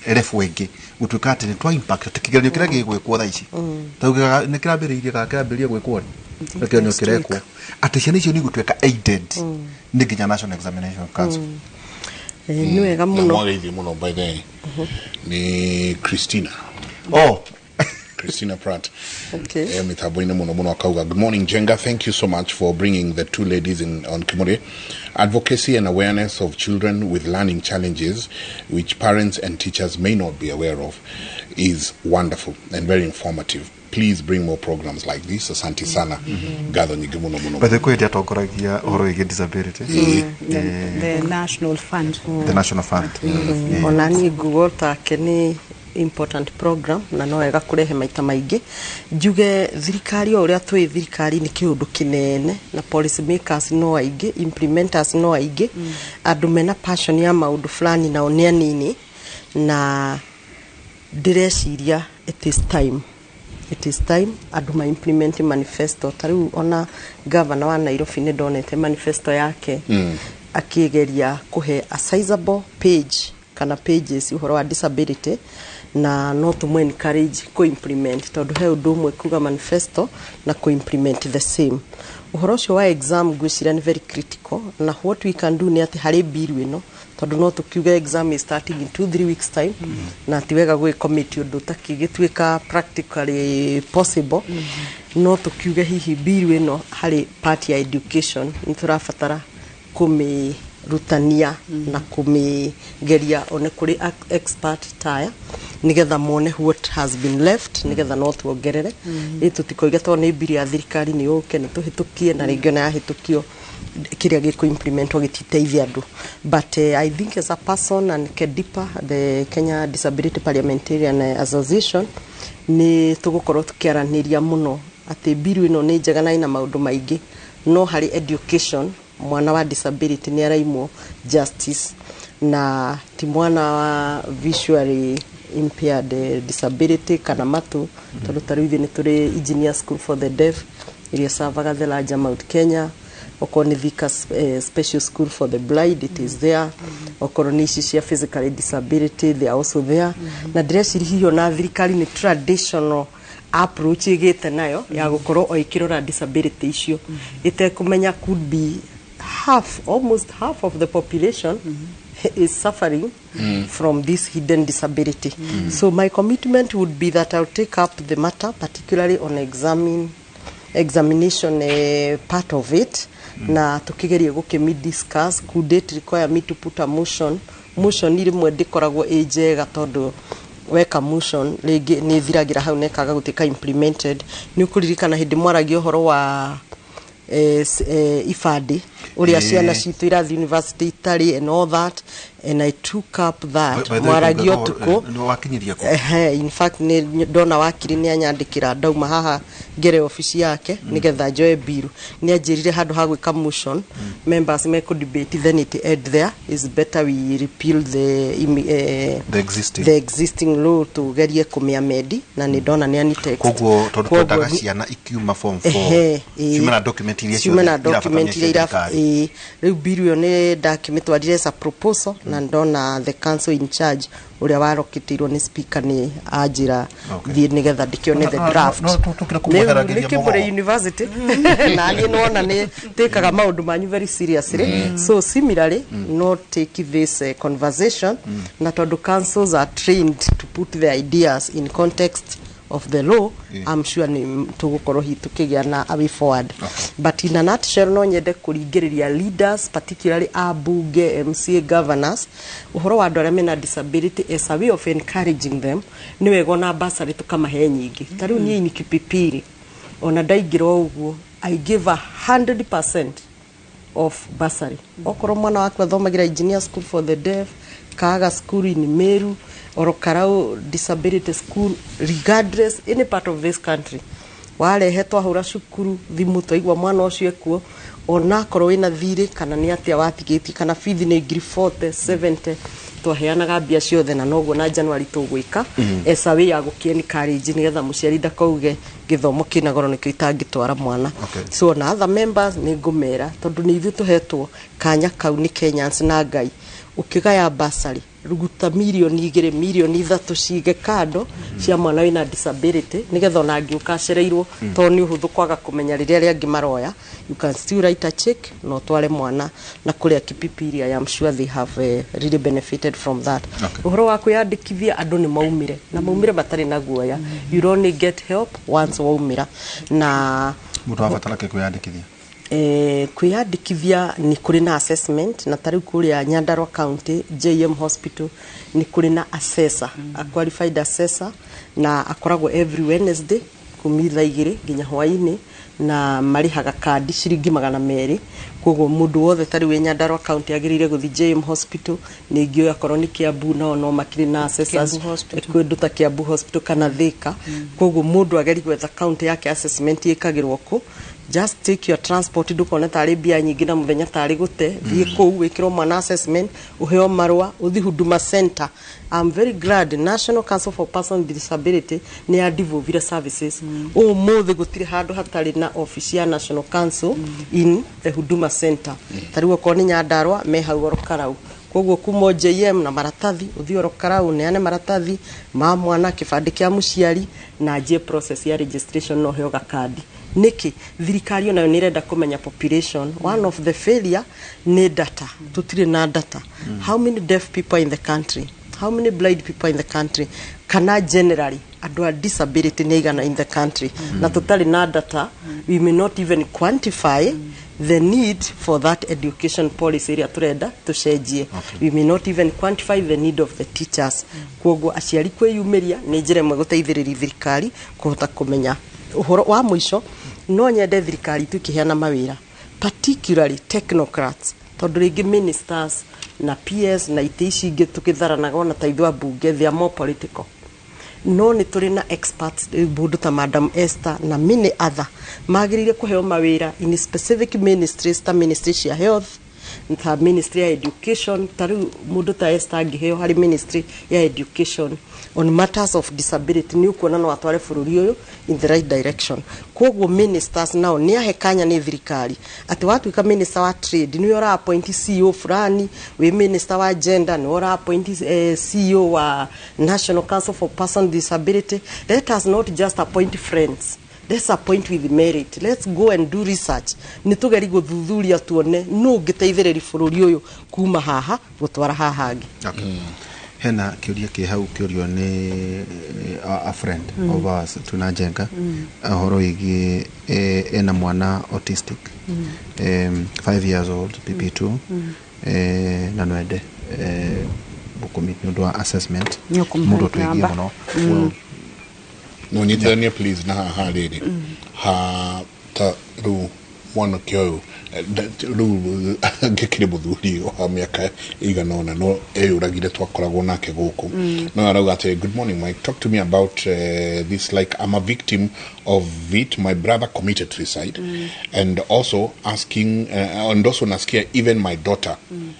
[SPEAKER 13] level ĩngĩ gũtuĩka atĩ nĩ twa impact atĩ kĩgeranio kĩrĩa gĩgwĩkwo thaa ici nĩ kĩrambĩrĩirie kana kĩrambĩrĩria gwĩkwo rĩ, kĩgeranio
[SPEAKER 14] Next week.
[SPEAKER 13] kĩrekwo atĩ ciana icio nĩ igũtuĩka aided nĩ nginya National Examination Council.
[SPEAKER 14] Nĩ wega
[SPEAKER 2] Na
[SPEAKER 14] mũno.
[SPEAKER 2] mwageithio mũno, by the way, nĩ Christina.
[SPEAKER 13] Oh.
[SPEAKER 2] Christina Pratt.
[SPEAKER 14] Okay.
[SPEAKER 2] Mitambo-inĩ mũno mũno akauga, "Good morning, Jenga. Thank you so much for bringing the two ladies in on Kimore. Advocacy and awareness of children with learning challenges, which parents and teachers may not be aware of, is wonderful and very informative. Please bring more programs like this. Asante sana." Ngatho nyingĩ mũno mũno.
[SPEAKER 13] By the way, kwĩ hĩndĩ atongoragia ũhoro wĩgiĩ disability.
[SPEAKER 1] The National Fund.
[SPEAKER 13] The National Fund.
[SPEAKER 14] Ona niĩ nguo take nĩ important program na no wega kũrehe maita maingĩ. Njuge thirikari, o ũrĩa twĩ thirikari nĩ kĩũndũ kĩnene na policy makers no aingĩ, implementers no aingĩ, andũ mena passion ya maũndũ fulani nao nĩ anini, na ndĩreciria it is time andũ ma implement manifesto. Ta rĩu ona governor wa Nairobi nĩ ndonete manifesto yake akĩgeria kũhe a sizable page kana pages ũhoro wa disability, na no tũmũ encourage kũ implement, tondũ he ũndũ ũmwe kuga manifesto na kũ implement the same. Ũhoro ũcio wa exam ngwĩciria nĩ very critical, na what we can do nĩ atĩ harĩ bill ĩno, tondũ no tũkiuge exam is starting in 2-3 weeks time, na ti wega gwĩ commit ũndũ ũtakĩgĩtuĩka practically possible. No tũkiuge hihi bill ĩno harĩ part ya education nĩ tũrabatara kũmĩrutania na kũmĩgeria one kũrĩ expert taya, nigetha mone what has been left, nigetha no tuongerere. Ĩ tũtikoige tondũ nĩ mbiri ya thirikari nĩ yũke nĩ tũhĩtũkie, na rĩngĩ ona yahĩtũkio kĩrĩa gĩkũ implementwo gĩtiteithia andũ. But I think as a person and KEDIPA, the Kenya Disability Parliamentarian Association, nĩ tũgũkorwo tũkĩaranĩria mũno atĩ mbiru ĩno nĩ njega na ĩna maũndũ maingĩ, no harĩ education mwana wa disability nĩ araimwo justice, na ti mwana wa visually impaired, disability kana matu, tondũ ta rĩu ithuĩ nĩ tũrĩ Engineer School for the Deaf ĩrĩa savaga the larger Mount Kenya. Okorwo nĩ Thika Special School for the Blind, it is there. Okorwo nĩ ici cia physical disability, they are also there. Na ndĩreciria hihi ona thirikari nĩ traditional approach ĩgĩte nayo ya gũkorwo o ĩkĩrora disability icio ĩtekũmenya could be half, almost half of the population is suffering from this hidden disability. So my commitment would be that I'll take up the matter, particularly on examination part of it, na tukigerie gukimi discuss. Could it require me to put a motion? Motion rĩmwe ndĩkoragwo ĩ njega, tondũ weka motion rĩngĩ nĩ ĩthiragĩra hau na ĩkaga gũtuĩka implemented. Nĩ ũkũririkana hĩndĩ mwaragia ũhoro wa ibandĩ ũrĩa ciana citũ irathiĩ university itarĩ and all that, and I took up that.
[SPEAKER 13] By the way,
[SPEAKER 14] mwaragia ũtukũ.
[SPEAKER 13] Nĩ wakinyirie kũ?
[SPEAKER 14] Ehe, in fact nĩ ndona wakiri nĩ anyandĩkĩra ndauma haha ngere obici yake nĩgetha njoe biru. Nĩ anjĩrire handũ ha gwĩka motion members mekũ debate, then it end there, is better we repeal
[SPEAKER 13] The existing.
[SPEAKER 14] the existing law, tugerie kũmĩamend, na nĩ ndona nĩ ani text.
[SPEAKER 13] Koguo tondũ twendaga ciana ikiuma form 4
[SPEAKER 14] Ehe, ĩĩ.
[SPEAKER 13] ciume na document iria
[SPEAKER 14] ciume na
[SPEAKER 13] ciothe
[SPEAKER 14] document
[SPEAKER 13] irabatarania
[SPEAKER 14] iria
[SPEAKER 13] cia thirikari.
[SPEAKER 14] Ĩĩ. Rĩu biru ĩyo nĩ ndakĩmĩtwarire as a proposal, na ndona the council in charge ũrĩa warokĩtĩirwo nĩ speaker nĩ anjĩra thiĩ nĩgetha ndĩkĩone the draft.
[SPEAKER 13] No, tũkĩra kũmweheragĩria
[SPEAKER 14] Nĩ Kĩmũrĩ
[SPEAKER 13] mũgogo.
[SPEAKER 14] University na niĩ nĩwona nĩ tĩkaga maũndũ manyu very seriously. So similarly no take this conversation, na tondũ councils are trained to put their ideas in context of the law, I'm sure nĩ tũgũkorwo hihi tũkĩgĩa na a way forward. But in a nutshell, no nyende kũringĩrĩria leaders, particularly ambunge, MCA, governors, ũhoro wa andũ arĩa mena disability as a way of encouraging them. Nĩ wega ona bursary tũkamahe nyingĩ. Ta rĩu niĩ ni Kipipiri, ona ndaingĩra o ũguo I give 100% of bursary. Okorwo mwana waku athomagira Engineer School for the Deaf, Kaaga School in Meru, or Karau Disability School, regardless any part of this country, warehe twahũra cukuru thimũ twaigua mwana ũcio ekuo, onakorwo wĩna thirĩ kana nĩ atĩa watigĩtie kana bithi nĩ ngiri 40 70, twaheanaga mbia ciothe, na noguo na January tũgwĩka as a way ya gũkĩ encourage nĩgetha mũciari ndakauge gĩthomo kĩna goro nĩkĩo itangĩtwara mwana. So na other members nĩ ngũmera, tondũ nĩ ithuĩ tũhetwo kanya kau nĩ Kenyans na Ngai, ũkĩgaya bursary ruguta 2 mirioni, 3 mirioni cige kando cia mwana wĩna disability, nĩgetha ona angĩũka acereirwo, tondũ nĩ ũhũthũ kwaga kũmenya rĩrĩa arĩa angĩ maroya, you can still write a check na ũtware mwana na kũrĩa Kipipiri. I am sure they have really benefited from that. Ũhoro wa kwĩyandĩkithia, andũ nĩ maumire na maumire matarĩ na guoya. You only get help once waumĩra na
[SPEAKER 13] Mũndũ abatara kĩ kwĩyandĩkithia?
[SPEAKER 14] Kwĩyandĩkithia nĩ kũrĩ na assessment, na tarĩu kũrĩa Nyandarua County JM Hospital nĩ kũrĩ na assessor, a qualified assessor, na akoragwo every Wednesday kuma thaa 2 nginya hwaĩ-inĩ, na marĩhaga kandi ciringi 200. Koguo mũndũ wothe tarĩu wĩ Nyandarua County agĩrĩire gũthiĩ JM Hospital. Ningĩ akorwo nĩ Kiambu, nao no makĩrĩ na assessors.
[SPEAKER 1] Kiambu Hospital.
[SPEAKER 14] Kũndũ ta Kiambu Hospital kana Thika. Koguo mũndũ ageri gwetha county yake assessment ĩkagĩrwo kũ. Just take your transport, ndukone tarĩ mbia nyingĩ na mũthenya tarĩ gũte. Thiĩ kũu wĩkĩrwo mwana assessment, ũheo marũa, ũthi Huduma Center. I'm very glad National Council for Persons with Disability nĩ ya devolvire services. Ũmũthĩ gũtirĩ handũ hatarĩ na office ya National Council in the Huduma Center. Tarĩu okorwo nĩ Nyandarua, me hau oro Karau. Koguo kuma JM na maratathi, ũthiĩ oro Karau, ũneane maratathi ma mwana, kĩbandĩ kĩa mũciari, na anjie process ya registration na ũheo gakandi. Nĩkĩ thirikari onayo nĩ ĩrenda kũmenya population? One of the failure nĩ data, tũtirĩ na data. How many deaf people in the country? How many blind people in the country? Kana generally andũ a disability nĩ aigana in the country? Na tũtarĩ na data, we may not even quantify the need for that education policy ĩrĩa tũrenda tũcenjie. We may not even quantify the need of the teachers. Koguo aciari kwĩyumĩria nĩ njĩra ĩmwe gũteithĩrĩria thirikari kũhota kũmenya ũhoro wa mũico. No nyende thirikari itũ ĩkĩheana mawĩra, particularly technocrats, tondũ rĩngĩ ministers na PS na itĩ ici ingĩ tũkĩtharanaga ona ta ithuĩ ambunge, they are more political. No nĩ tũrĩ na experts, mũndũ ta Madam Esther na many other, magĩrĩire kũheo mawĩra in specific ministries, ta ministry cia health, ta ministry ya education. Ta rĩu mũndũ ta Esther angĩheo harĩ ministry ya education on matters of disability, nĩ ũkuona no atware bũrũri ũyũ in the right direction. Koguo ministers nao nĩ ahe kanya nĩ thirikari atĩ watuĩka minister wa trade, nĩwe ũra appoint CEO fulani, wĩ minister wa gender, nĩwe ũra appoint CEO wa National Council for Person with Disability. Let us not just appoint friends, let's appoint with merit. Let's go and do research, nĩ tũgeri gũthuthuria tuone nũ ũngĩteithĩrĩria bũrũri ũyũ kuma haha gũtwara haha hangĩ.
[SPEAKER 13] Okay. Hena kĩũria kĩ hau kĩũrio nĩ a friend of ours twĩna Njenga, ũhoro wĩgiĩ ena mwana autistic, 5 years old, PP2, na nwende gũkũmit nĩ ũndũ wa assessment.
[SPEAKER 1] Nĩ ũkũmũhe
[SPEAKER 13] mũndũ twĩgie
[SPEAKER 1] namba.
[SPEAKER 13] Mũno. Well,
[SPEAKER 2] No nyitithanie please na haha rĩrĩ ha ta rĩu mwanake ũyũ, rĩu ngĩkĩrĩ mũthuri wa mĩaka ĩigana ũna, no eyũragire, twakoragwo nake gũkũ. No arauga atĩ, "Good morning Mike, talk to me about this. Like, I'm a victim of it. My brother committed suicide and also asking and also nasikia even my daughter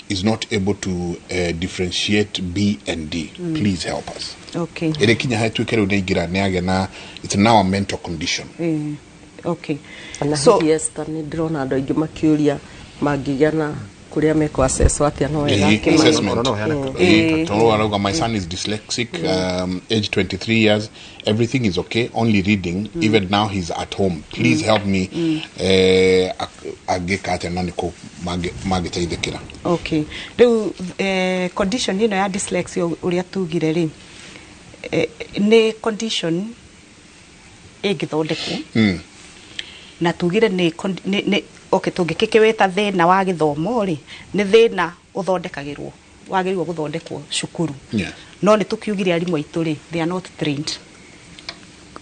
[SPEAKER 2] is not able to differentiate B and D. Please help us." Ĩrĩ kinya hatuĩke rĩu nĩ aingĩra, nĩ agĩa na, it's now a mental condition.
[SPEAKER 1] Okay.
[SPEAKER 14] Na
[SPEAKER 1] So-
[SPEAKER 14] hihi Esther, nĩ ndĩrona andũ aingĩ makĩũria mangĩgĩa na kũrĩa mekũ assess atĩa, no wega
[SPEAKER 2] Assessment.
[SPEAKER 13] No, heana.
[SPEAKER 2] Tondũ arauga, "My son is dyslexic, age 23 years. Everything is okay, only reading. Even now he's at home. Please help me." Angĩka atĩa na nĩkũ mangĩteithĩkĩra?
[SPEAKER 1] Okay, rĩu condition ĩno ya dyslexia, ũrĩa tugire rĩ, nĩ condition ĩngĩthondekwo. Na tugire nĩ okay, tũngĩkĩwĩta thĩna wa gĩthomo rĩ, nĩ thĩna ũthondekagĩrwo, wagĩrĩirwo gũthondekwo cukuru. No nĩ tũkiugire arimũ aitũ rĩ, they are not trained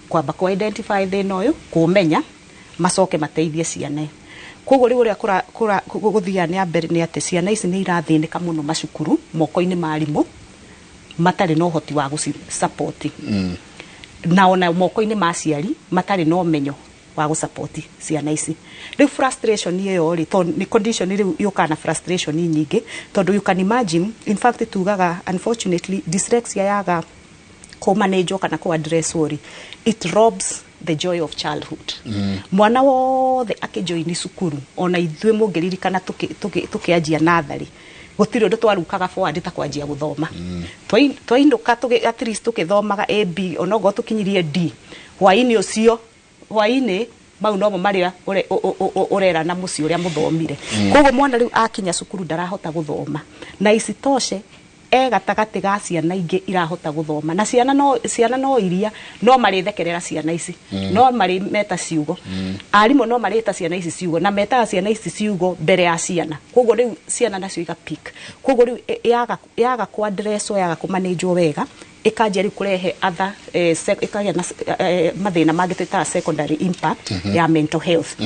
[SPEAKER 1] kwamba ku identify thĩna ũyũ, kũũmenya, macoke mateithie ciana. Koguo rĩu ũrĩa gũthiaga nĩ mbere nĩ atĩ ciana ici nĩ irathĩnĩka mũno macukuru moko-inĩ ma arimũ matarĩ na ũhoti wa gũci support, na ona moko-inĩ ma aciari matarĩ na ũmenyo wa gũsupport ciana ici. Rĩu frustration ĩyo rĩ, tondũ nĩ condition rĩu yũkaga na frustration nyingĩ, tondũ you can imagine, in fact tugaga unfortunately dyslexia yaga kũmanĩnjwo kana kũ-addresswo rĩ, it robs the joy of childhood. Mwana wothe akĩjoini cukuru, ona ithuĩ mũngĩririkana tũkĩanjia natharĩ, gũtirĩ ũndũ twarukaga forward ta kwanjia gũthoma. Twainũka at least tũkĩthomaga A B, onokorwo tũkinyirie D hwainĩ ũcio, hwainĩ mau nomo marĩa ũrera na mũciĩ ũrĩa mũthomire. Koguo mwana rĩu akinya cukuru ndarahota gũthoma, na isitoshe e gatagatĩ ga ciana ingĩ irahota gũthoma, na ciana no iria no marĩthekerera ciana ici, no marĩ meta ciugo, arimũ no marĩta ciana ici ciugo, na metaga ciana ici ciugo mbere ya ciana. Koguo rĩu ciana nacio iga pick. Koguo rĩu yaga kũ-addresswo, yaga kũmanĩnjwo wega, ĩkanjia rĩu kũrehe other ĩkagĩa na mathĩna mangĩ twĩtaga secondary impact ya mental health.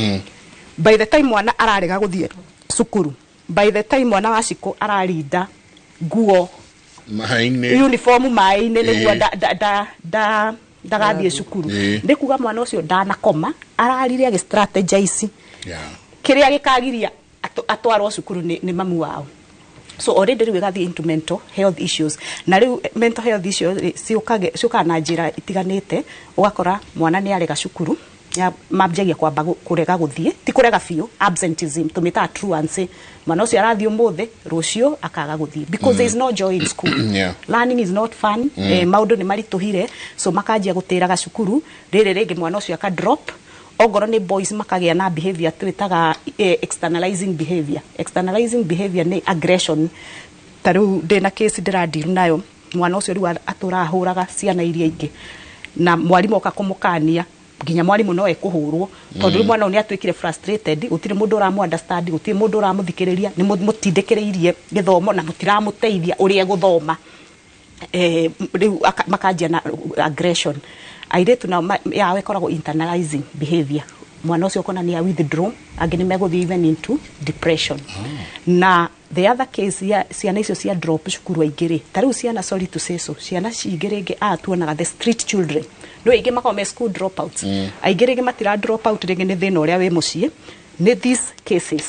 [SPEAKER 1] By the time mwana ararega gũthiĩ cukuru, by the time mwana wa Cikũ ararinda nguo
[SPEAKER 2] maĩ-inĩ,
[SPEAKER 1] uniform maĩ-inĩ nĩguo ndagathiĩ cukuru, nĩ kuga mwana ũcio ndanakoma, ararire agĩ strategize kĩrĩa gĩkagiria atwarwo cukuru nĩ mamu wao. So already rĩu ĩgathiĩ into mental health issues. Na rĩu mental health issues rĩ, ciũkaga na njĩra itiganĩte. Ũgakora mwana nĩ arega cukuru, mambagia kwamba kũrega gũthiĩ, ti kũrega biũ, absenteeism tũmĩtaga truancy. Mwana ũcio arathiĩ ũmũthĩ, rũciũ akaga gũthiĩ because there is no joy in school. Learning is not fun. Maũndũ nĩ maritũhire, so makanjia gũtĩraga cukuru. Rĩrĩ rĩngĩ mwana ũcio aka drop. Ongorwo nĩ boys, makagĩa na behavior twĩtaga externalizing behavior. Externalizing behavior nĩ aggression. Ta rĩu ndĩna case ndĩradeal nayo, mwana ũcio rĩu atũraga ahũraga ciana iria ingĩ, na mwarimũ oka kũmũkania, nginya mwarimũ no ekũhũrwo, tondũ rĩu mwana ũyũ nĩ atuĩkire frustrated. Gũtirĩ mũndũ ũramũ understand, gũtirĩ mũndũ ũramũthikĩrĩria, nĩ mũtindĩkĩrĩirie gĩthomo na mũtiramũteithia ũrĩa egũthoma. Rĩu makanjia na aggression. Airĩtu nao yao ĩkoragwo internalizing behavior. Mwana ũcio ũkona nĩ a withdraw, angĩ nĩ megũthiĩ even into depression. Na the other case ya ciana icio cia drop cukuru aingĩ rĩ, ta rĩu ciana, sorry to say so, ciana cingĩ rĩngĩ aya tuonaga the street children, no aingĩ makoragwo me school dropouts. Aingĩ rĩngĩ matira drop out rĩngĩ nĩ thĩna ũrĩa wĩ mũciĩ. Nĩ these cases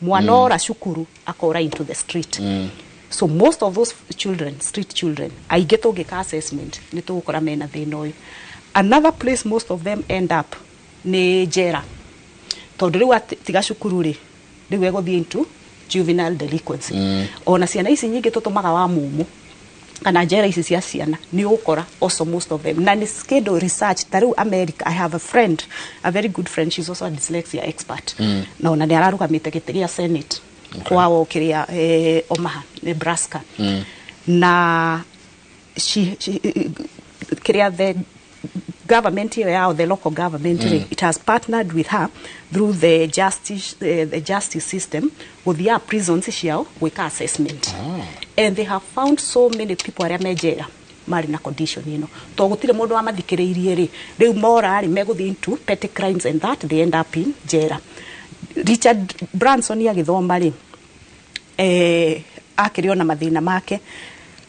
[SPEAKER 1] mwana ora cukuru akora into the street. So most of those children, street children, aingĩ tũngĩka assessment nĩ tũgũkora mena thĩna ũyũ. Another place most of them end up nĩ njera, tondũ rĩu tiga cukuru rĩ, rĩu egũthiĩ into juvenile delinquency. Ona ciana ici nyingĩ tũtũmaga wa mumu kana njera ici cia ciana, nĩ ũgũkora also most of them, na nĩ kĩndũ research. Ta rĩu America, I have a friend, a very good friend, she's also a dyslexia expert, na ona nĩ ararũgamĩte gĩtĩ gĩa senate kwao kĩrĩa Omaha, Nebraska. Na she kĩrĩa the government ĩyo yao, the local government, it has partnered with her through the justice system gũthiaga prisons ciao gwĩka assessment, and they have found so many people arĩa me njera marĩ na condition ĩno, to gũtirĩ mũndũ wamathikĩrĩirie rĩ. Rĩu mora rĩ, megũthiĩ into petty crimes and that they end up in njera. Richard Branson agĩthoma rĩ, akĩrĩ ona mathĩna make,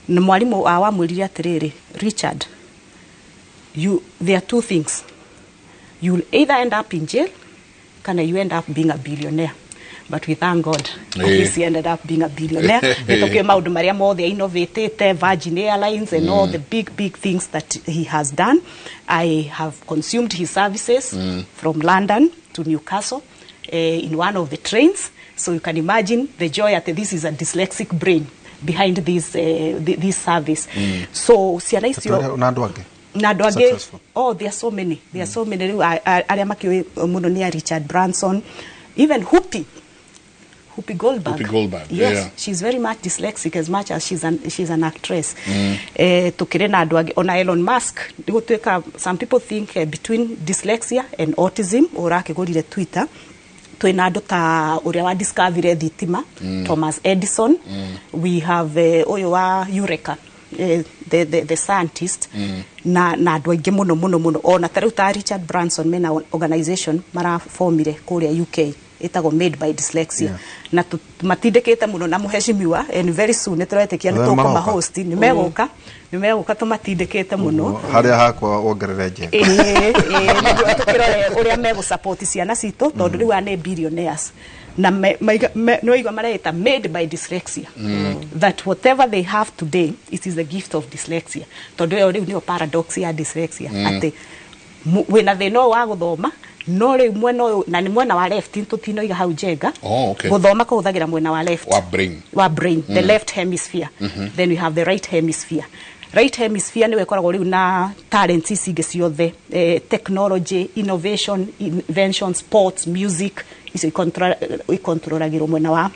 [SPEAKER 1] na mwarimũ wao amwĩrire atĩrĩrĩ, "Richard, there are two things: you will either end up in jail kana you end up being a billionaire." But we thank God at least he ended up being a billionaire. Nĩ tũkĩũĩ maũndũ marĩa mothe innovatĩte, Virgin Airlines and all the big big things that he has done. I have consumed his services from London to Newcastle in one of the trains, so you can imagine the joy at this is a dyslexic brain behind this service. So ciana icio
[SPEAKER 13] na andũ angĩ
[SPEAKER 1] na andũ angĩ
[SPEAKER 13] successful.
[SPEAKER 1] Oh, there are so many, there are so many. Rĩu arĩa makĩũĩ mũno nĩ a Richard Branson, even Whoopi Goldberg.
[SPEAKER 2] Whoopi Goldberg,
[SPEAKER 1] yes. She's very much dyslexic, as much as she's an actress. Tukĩrĩ na andũ angĩ, ona Elon Musk. Nĩ gũtuĩka some people think between dyslexia and autism ũrakĩgũrire Twitter. Twĩna andũ ta ũrĩa wa discoverire thitima, Thomas Edison. We have ũyũ wa Eureka, the scientist, na andũ aingĩ mũno mũno mũno. Ona ta rĩu ta Richard Branson mena organization maraformire kũrĩa UK Ĩtagwo Made by Dyslexia. Na matindĩkĩte mũno na mũheshimiwa, and very soon nĩ tũretĩkia nĩ
[SPEAKER 13] Arĩa
[SPEAKER 1] tũkũma
[SPEAKER 13] maroka.
[SPEAKER 1] host. Nĩ megũka, nĩ megũka, tũmatindĩkĩte mũno.
[SPEAKER 13] Harĩa hakwa wongerere Njenga.
[SPEAKER 1] Ĩĩ, nĩguo tũkĩrore ũrĩa megũ ciana citũ, tondũ rĩu aya nĩ billionaires na nĩwaigua mareĩta Made by Dyslexia, that whatever they have today, it is the gift of dyslexia, tondũ ĩyo rĩu nĩyo paradox ya dyslexia, atĩ wĩna thĩna ũyũ wa gũthoma, no rĩu mwena ũyũ, na nĩ mwena wa left tũtinoiga hau, Njenga.
[SPEAKER 2] Oh, okay.
[SPEAKER 1] Gũthoma kũhũthagĩra mwena wa left
[SPEAKER 2] wa brain.
[SPEAKER 1] Wa brain, the left hemisphere. Then we have the right hemisphere. Right hemisphere nĩwe ĩkoragwo rĩu na talents ici ingĩ ciothe, technology, innovation, invention, sports, music, icio ikontrolagĩrwo mwena wa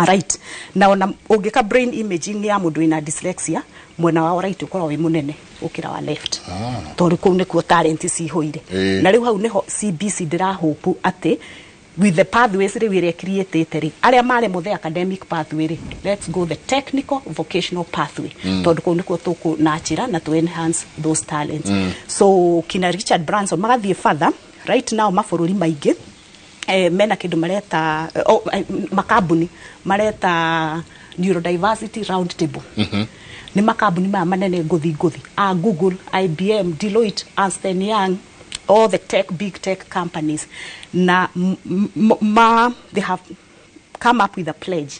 [SPEAKER 1] right. Na ona ũngĩka brain imaging ya mũndũ wĩna dyslexia, mwena wa right ũkoragwo wĩ mũnene gũkĩra wa left, tondũ kũu nĩkuo talent cihũire. Na rĩu hau nĩho CBC ndĩrahope atĩ with the pathways rĩu ĩrĩa creatĩte rĩ, arĩa maremwo the academic pathway rĩ, let's go the technical vocational pathway, tondũ kũu nĩkuo tũkũnachĩra na to enhance those talents. So kina Richard Branson magathiĩ further. Right now mabũrũri maingĩ mena kĩndũ mareta makambuni mareta neurodiversity round table. Nĩ makambuni maya manene ngũthi ngũthi a Google, IBM, Deloitte, Ernst and Young, all the tech, big tech companies, na they have come up with a pledge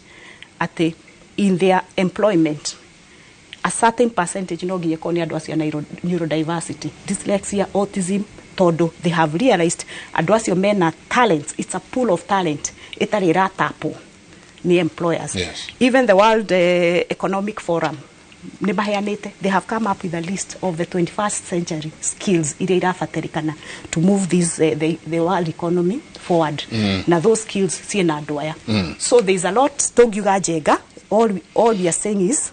[SPEAKER 1] atĩ in their employment a certain percentage no nginya ĩkorwo nĩ andũ acio a neurodiversity, dyslexia, autism, tondũ they have realized andũ acio mena talents. It's a pool of talent ĩtarĩ ĩratapwo nĩ employers. Even the World Economic Forum nĩ maheanĩte, they have come up with a list of the 21st century skills iria irabatarĩkana to move the world economy forward, na those skills ciĩna andũ aya. So there is a lot tũngiuga, Njenga. All we are saying is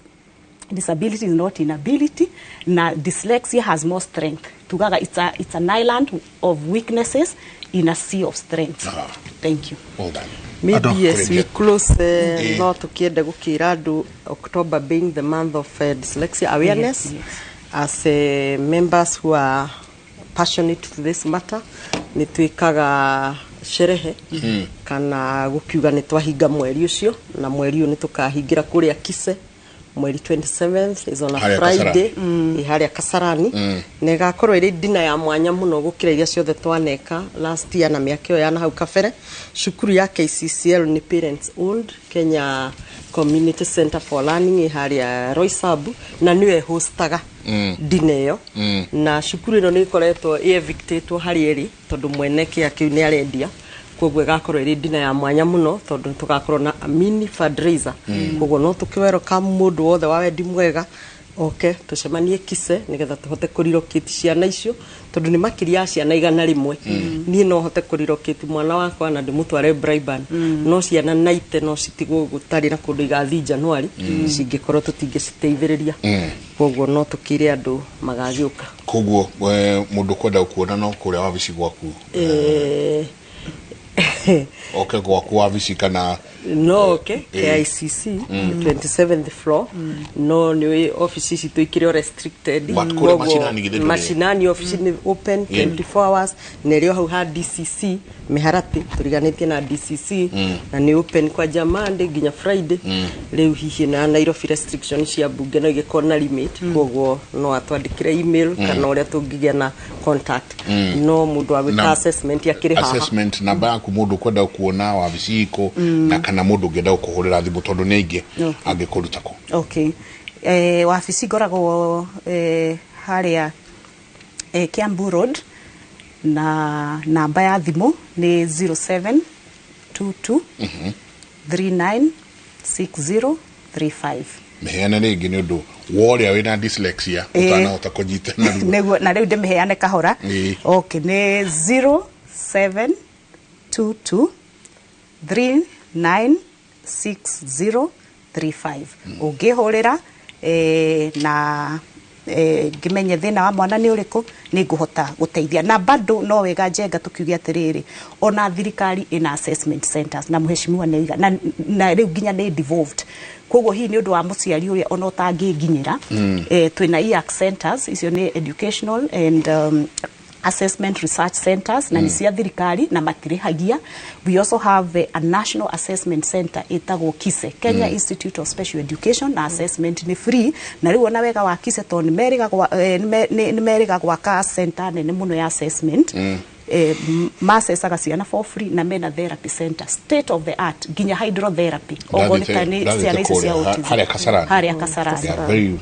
[SPEAKER 1] disability is not inability, na dyslexia has more strength. Tugaga it's an island of weaknesses in a sea of strength. Thank you.
[SPEAKER 2] Well done.
[SPEAKER 14] Maybe
[SPEAKER 2] Andũ,
[SPEAKER 14] as we
[SPEAKER 2] kũrĩkia.
[SPEAKER 14] close, no tukiende gukira andu, October being the month of dyslexia awareness, as members who are passionate to this matter, nĩ twĩkaga sherehe kana gũkiuga nĩ twahinga mweri ũcio, na mweri ũyũ nĩ tũkahingĩra kũrĩa Kise mweri 27th, is on a
[SPEAKER 2] Harĩa
[SPEAKER 14] Friday. Ĩ harĩa Kasarani, na ĩgakorwo ĩrĩ dina ya mwanya mũno gũkĩra iria ciothe twaneka last year na mĩaka ĩyo ya na hau kabere. Cukuru ya KCCL nĩ parents owned, Kenya Community Center for Learning, ĩ harĩa Roysambu, na nĩyo ĩhostaga dina ĩyo. Na cukuru ĩno nĩ ĩkoretwo ĩ-evictĩtwo harĩa ĩrĩ tondũ mwene kĩa kĩu nĩ arendia, koguo ĩgakorwo ĩrĩ dina ya mwanya mũno tondũ tũgakorwo na a mini fundraiser. Koguo no tũkĩ welcome mũndũ wothe wa wendi mwega oke tũcemanie Kise nĩgetha tũhote kũrelocate ciana icio, tondũ nĩ makĩria ya ciana 100. Niĩ no hote kũrelocate mwana wakwa na ndĩmũtware Braeburn, no ciana 90 no citigwo gũtarĩ na kũndũ igathiĩ January cingĩkorwo tũtingĩciteithĩrĩria. Koguo no tũkĩre andũ magagĩũka.
[SPEAKER 2] Koguo mũndũ kwenda kuona no kũrĩa wabici gwaku? Oke gwaku wabici kana?
[SPEAKER 14] No oke KICC, 27th floor, no nĩ office ici tũikĩrĩ o restricted.
[SPEAKER 2] But kũrĩa
[SPEAKER 14] Koguo,
[SPEAKER 2] mashinani githĩ ndũrĩ?
[SPEAKER 14] Mashinani office nĩ open 24 hours, na ĩrĩ o hau ha DCC Mĩharatĩ, tũriganĩtie na DCC, na nĩ open kwanja Monday nginya Friday. Rĩu hihi na Nairobi restriction cia bunge no igĩkorwo na limit, koguo no atwandĩkĩre email kana ũrĩa tũngĩgĩa na contact, no mũndũ wa gwĩka assessment akĩrĩ haha.
[SPEAKER 2] Assessment, namba yaku mũndũ kwenda kuona wabici iko, na kana mũndũ ũngĩenda gũkũhũrĩra thimũ tondũ nĩ aingĩ, angĩkũruta kũ?
[SPEAKER 1] Okay, wabici ngoragwo harĩa Kiambu Road, na namba ya thimũ nĩ 0722 396035.
[SPEAKER 2] Mĩheane rĩngĩ nĩ ũndũ wa ũrĩa wĩna dyslexia ũtanahota kũnyita narua.
[SPEAKER 1] Nĩguo, na rĩu ndĩmĩheane kahora. Okay, nĩ 0722 396035. Ũngĩhũrĩra na ngĩmenye thĩna wa mwana nĩ ũrĩkũ, nĩ ngũhota gũteithia. Na bado no wega, Njenga, tũkiuge atĩrĩrĩ, ona thirikari ĩna assessment centers, na mheshimiwa nĩ oiga na rĩu nginya nĩ devolved, koguo hihi nĩ ũndũ wa mũciari ũrĩa ona ũtangĩnginyĩra, twĩna EAC centers, icio nĩ educational and Assessment research centers na nĩ cia thirikari na matirĩhagia. We also have a national assessment center ĩtagwo KISE, Kenya Institute of Special Education, na assessment nĩ free. Na rĩu ona wega wa KISE, tondũ nĩ merĩga gwaka center nene mũno ya assessment, macecaga ciana for free, na mena therapy center state of the art, nginya hydrotherapy ogo nĩ ta nĩ ciana ici cia autism.
[SPEAKER 2] Harĩa Kasarani.
[SPEAKER 1] Harĩa Kasarani.
[SPEAKER 2] Yeah, very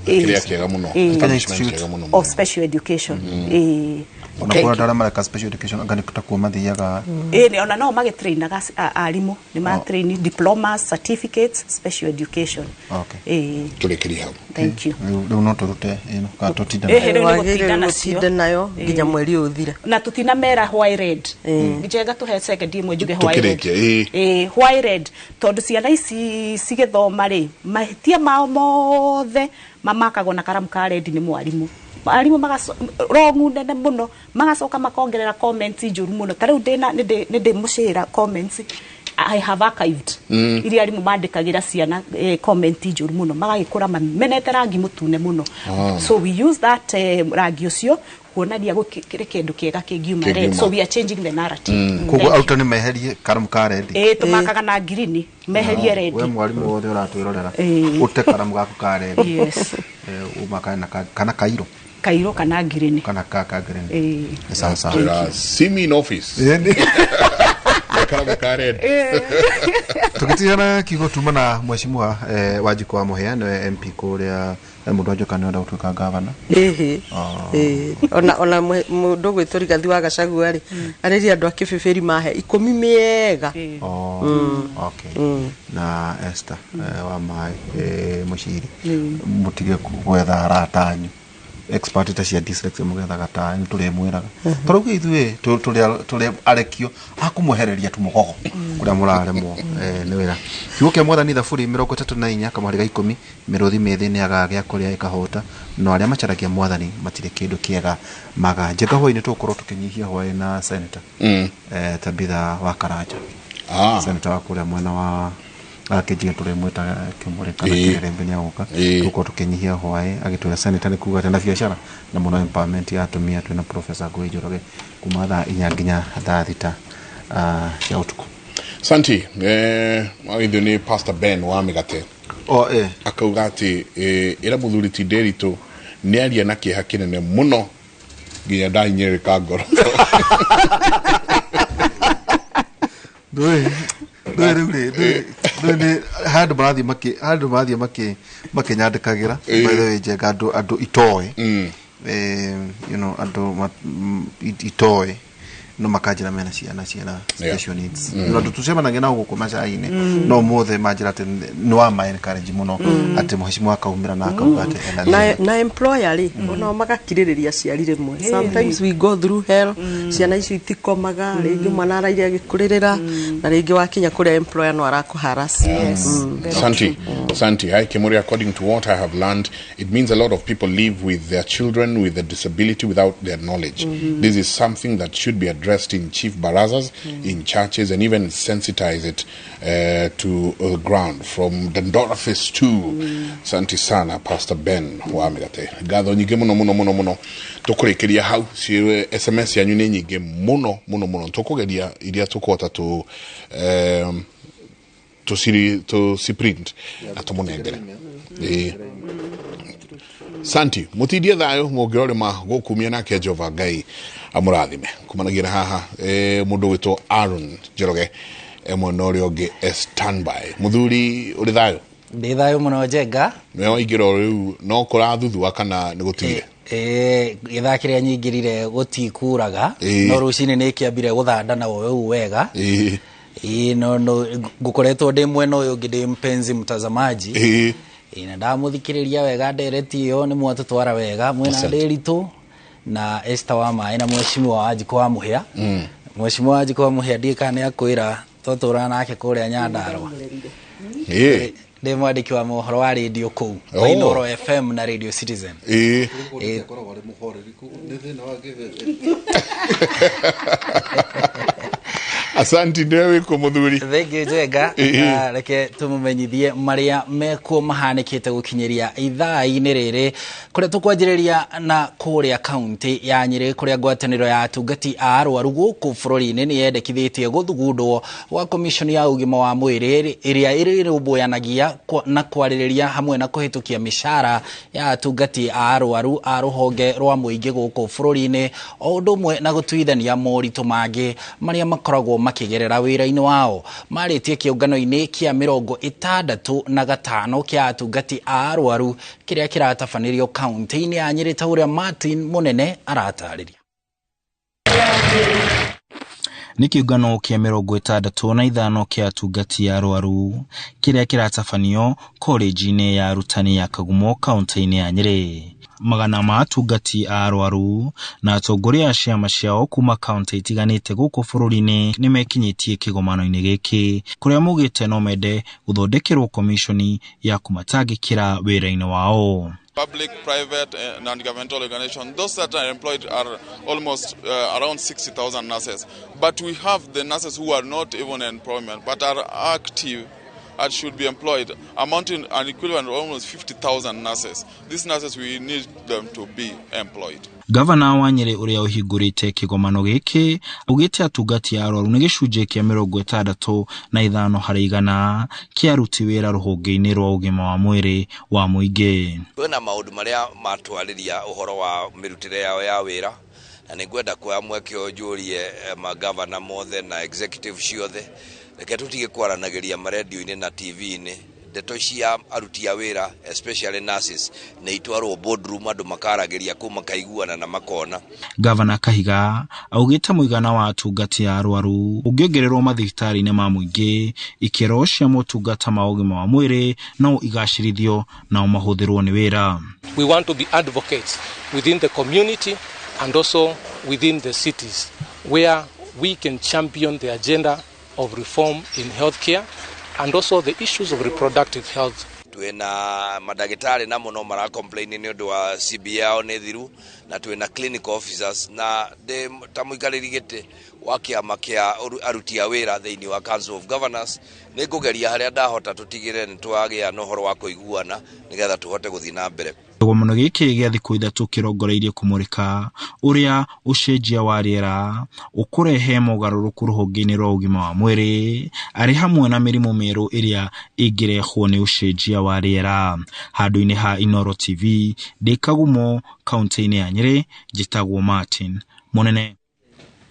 [SPEAKER 2] kĩrĩa kĩega mũno, establishment kĩega mũno.
[SPEAKER 1] Of special education.
[SPEAKER 13] Ona kũrĩa andũ arĩa mareka special education anga nĩ takuo mathiaga?
[SPEAKER 1] Ĩĩ, ona no magĩtrainaga arimũ, nĩ matrain diplomas, certificates, special education. Ĩĩ.
[SPEAKER 2] Tũrĩkĩrie hau.
[SPEAKER 1] Thank you.
[SPEAKER 13] Rĩu no tũrute ĩno kana tũtinde?
[SPEAKER 1] Ĩhĩ, rĩu nĩ
[SPEAKER 14] Wagĩrĩire
[SPEAKER 1] gũtinda nacio.
[SPEAKER 14] gũtinda nayo nginya mweri ũyũ ũthire.
[SPEAKER 1] Na tũtinamera why red. Njega, tũhe second ĩmwe njuge why red.
[SPEAKER 2] Tũkĩrĩkia, ĩĩ.
[SPEAKER 1] Ĩĩ, why red? Tondũ ciana ici cigĩthoma rĩ, mahĩtia mao mothe mamakagwo na karamu ka red nĩ mwarimũ. Arimũ rongu nene mũno, magacoka makongerera comments njũru mũno. Ta rĩu ndĩna nĩ ndĩ mũcĩra comments I have archived iria arimũ mandĩkagĩra ciana, comment njũru mũno, magagĩkũra mamenete rangi mũtune mũno. So we use that rangi ũcio kuonania gũkĩrĩ kĩndũ kĩega kĩngiuma red.
[SPEAKER 13] Kĩngiuma.
[SPEAKER 1] So we are changing the narrative.
[SPEAKER 13] Koguo arutani meherie karamu ka red?
[SPEAKER 1] Ĩĩ, tũmakaga na ngirini, meherie red.
[SPEAKER 13] We mwarimu wothe ũratwĩrorera,
[SPEAKER 1] Ĩĩ.
[SPEAKER 13] ũte karamu gaku ka red.
[SPEAKER 1] Yes.
[SPEAKER 13] Umakane na kana kairo.
[SPEAKER 1] Kairo kana ngirini.
[SPEAKER 13] Kana ka green.
[SPEAKER 1] Ĩĩ.
[SPEAKER 13] Nĩ sawa sawa.
[SPEAKER 2] Twĩra, see me in office. Karamu ka red.
[SPEAKER 13] Tũgĩtigana kiugo tuma na mheshimiwa Wanjikũ wa Mũhĩa, nĩwe MP kũrĩa mũndũ wa Njoka, nĩwe gũtuĩka gavana.
[SPEAKER 14] Ĩhĩ. Ĩĩ. Ona mũndũ ũgwĩtwo Rigathi wa Gachagua rĩ, arĩria andũ a Kĩbĩbĩri mahe 10 mĩega.
[SPEAKER 13] Oh, okay. Na Esther wa maĩ, mũciri, mũtige gwetha arata anyu expert ta cia dyslexia, mũgethaga ta nĩ tũrĩmwĩraga tondũ rĩu ithuĩ tũrĩ arekio a kũmwehereria tũmũgogo kũrĩa mũraremwo nĩ wĩra. Kiugo kĩa Mwathani, Thaburi 34 kamũhari ga 10: mĩrũthi mĩthĩ nĩ agaga gĩa kũrĩa ĩkahũta, no arĩa macaragia Mwathani matirĩ kĩndũ kĩega maga. Njega, hwaĩ-inĩ tũgũkorwo tũkĩnyihia hwaĩ na senator Tabitha wa Karanja, senator wa kũrĩa mwena wa Kĩnjia, tũrĩmwĩta Kĩmũrĩ kana Kĩrembe, nĩ agũka. Tũgũkorwo tũkĩnyihia hwaĩ agĩtwĩra senator nĩ kuga atĩa na biacara na mũno empowerment ya atumia. Twĩna Professor Ngũĩ Njoroge kuma thaa 4 nginya thaa 6 cia ũtukũ.
[SPEAKER 2] Santi, wagithio nĩ Pastor Ben wa mĩgate.
[SPEAKER 13] O, eh.
[SPEAKER 2] Akauga atĩ ĩra mũthuri ti Nderitu nĩ aria na kĩeha kĩnene mũno nginya ndahinyĩrĩrĩka ngoro.
[SPEAKER 13] Ndũĩ rĩu rĩ, ndũĩ nĩ handũ marathiĩ makĩ handũ marathiĩ makĩnyandĩkagĩra. By the way, Njenga, andũ itoĩ, andũ itoĩ no makanjĩra mena ciana ciena special needs. Andũ tũcemanagia nao gũkũ macai-inĩ, no mothe manjĩra atĩ nĩ wa ma encourage mũno atĩ mheshimiwa akaumĩra na akauga atĩ ena
[SPEAKER 14] Na, na employer rĩ, onao magakirĩrĩria aciari rĩmwe. Sometimes we go through hell. Ciana icio itikomaga, rĩngĩ mwana araire agĩkũrĩrĩra, na rĩngĩ wakinya kũrĩa employer no arakũharass.
[SPEAKER 2] Santi, Santi, hi Kimuri. According to what I have learned, it means a lot of people live with their children with a disability without their knowledge. This is something that should be addressed in chief barazas, in churches, and even sensitize it to the ground. From Dandora Phase 2, Santi sana, Pastor Ben wa Migate. Ngatho nyingĩ mũno mũno mũno mũno. Tũkũrĩkĩria hau. SMS yanyu nĩ nyingĩ mũno mũno mũno. Tũkũgeria iria tũkũhota tũ tũciri tũciprint na tũmũnengere. Ĩĩ. Santi, mũtindie thayũ mũngĩrorĩma gũkumia nake Jehova Ngai amũrathime. Kumanagira haha mũndũ ũgwĩtwo Aaron Njoroge e mwena ũrĩa ũngĩ e standby. Mũthuri, ũrĩ thayũ?
[SPEAKER 15] Ndĩ thayũ mũno, Njenga.
[SPEAKER 2] Nĩwe waingĩra o rĩu, no kũrathuthua kana nĩ gũtigire?
[SPEAKER 15] Gĩthaa kĩrĩa nyingĩrire gũtikuraga, no rũcinĩ nĩ kĩambire gũthanda na ũũ wega. Ĩĩ, no ngũkoretwo ndĩ mwena ũyũ ũngĩ ndĩ mpenzi mtazamaji. Ĩĩ, na ndamũthikĩrĩria wega ndereti ĩyo, nĩ mwatũtwara wega mwena
[SPEAKER 2] Asante.
[SPEAKER 15] Ndĩritũ na Esther wa maĩ na mheshimiwa Wanjikũ wa Mũhĩa. Mheshimiwa Wanjikũ wa Mũhĩa, ndiĩ kana nĩ akwĩra twatũraga nake kũrĩa Nyandarũa. Ndĩ mwandĩki wa mohoro wa radio kũu, wa Inooro FM na Radio Citizen. Ĩĩ.
[SPEAKER 13] Akoragwo arĩ mũhoreri, nĩ thĩna wa
[SPEAKER 2] Asanti nĩwe wĩkũ mũthuri.
[SPEAKER 15] Thengiũ Njenga. Na reke tũmũmenyithie marĩa mekuo mahanĩkĩte gũkinyĩria ithaa-inĩ rĩrĩ, kũrĩa tũkwanjĩrĩria na kũrĩa kaunti ya Nyĩrĩ, kũrĩa ngwatanĩro ya atungati a arwaru gũkũ bũrũri-inĩ nĩ yendekithĩtie gũthugundwo gwa komishoni ya ũgima wa mwĩrĩ ĩrĩa ĩrũmbũyanagia na kwarĩrĩria hamwe na kũhĩtũkia mĩcara ya atungati a arwaru a rũhonge rwa mũingĩ gũkũ bũrũri-inĩ, o ũndũ ũmwe na gũtuithania moritũ mangĩ marĩa makoragwo makĩgerera wĩra-inĩ wao. Marĩtie kĩũngano-inĩ kĩa 65 kĩa atungati a arwaru kĩrĩa kĩratabanĩrio kaunti-inĩ ya Nyĩrĩ, ta ũrĩa Martin Mũnene aratarĩria.
[SPEAKER 16] Nĩ kĩũngano kĩa 65 kĩa atungati a arwaru kĩrĩa kĩratabanio korenji-inĩ ya arutani ya Kagumo kaunti-inĩ ya Nyĩrĩ. Magana ma atungati a arwaru na atongoria a ciama ciao kuma kaunti itiganĩte gũkũ bũrũri-inĩ nĩ mekinyĩtie kĩgomano-inĩ gĩkĩ, kũrĩa maugĩte no mende gũthondekerwo komishoni ya kũmatangĩkĩra wĩra-inĩ wao.
[SPEAKER 17] Public, private, non-governmental organizations, those that are employed are almost around 60,000 nurses. But we have the nurses who are not even in employment, but are active and should be employed, amounting an equivalent of almost 50,000 nurses. These nurses, we need them to be employed.
[SPEAKER 16] Gavana wa Nyĩrĩ ũrĩa ũhingũrĩte kĩgomano gĩkĩ augĩte atungati a arwaru nĩ gĩcunjĩ kĩa 65 harĩ igana kĩa aruti wĩra rũhonge-inĩ rwa ũgima wa mwĩrĩ wa mũingĩ.
[SPEAKER 18] Kwĩna maũndũ marĩa matwarĩria ũhoro wa mĩrutĩre yao ya wĩra, na nĩngwenda kuoya mweke ũyũ njũrie magavana mothe na executive ciothe, reke tũtige kwaranagĩria marendio-inĩ na TV-inĩ. Ndeto cia aruti a wĩra especially nurses nĩ itwarwo boardroom, andũ makaragĩria kũu makaiguana na makona.
[SPEAKER 16] Gavana Kahiga augĩte mũigana wa atungati a arwaru ũngĩongererwo mathibitarĩ-inĩ ma mũingĩ, ikĩro cia motungata ma ũgima wa mwĩrĩ no igacĩrithio nao mahũthĩrwo nĩ wĩra.
[SPEAKER 19] We want to be advocates within the community and also within the cities where we can champion the agenda of reform in healthcare and also the issues of reproductive health.
[SPEAKER 18] Twina madagitari na muno mara complain ni undu wa CBA yao ni thiru, na twina clinical officers na ndi ta muikariri giti wa kiama kia aruti a wira thiini wa Council of Governors ni ngugeria haria ndahota tutigire ni twagia na uhoro wa kuiguana nigetha tuhote guthii na mbere.
[SPEAKER 16] Kĩgomano gĩkĩ gĩa thikũ 3 kĩrongoreirie kũmũrĩka ũrĩa ũcenjia wa rĩera ũkũrehe mogarũrũku rũhonge-inĩ rwa ũgima wa mwĩrĩ, arĩ hamwe na mĩrimũ mĩerũ ĩrĩa ĩngĩrehwo nĩ ũcenjia wa rĩera. Handũ-inĩ ha Inooro TV, ndĩ Kagumo, kaunti-inĩ ya Nyĩrĩ, njĩtagwo Martin Mũnene.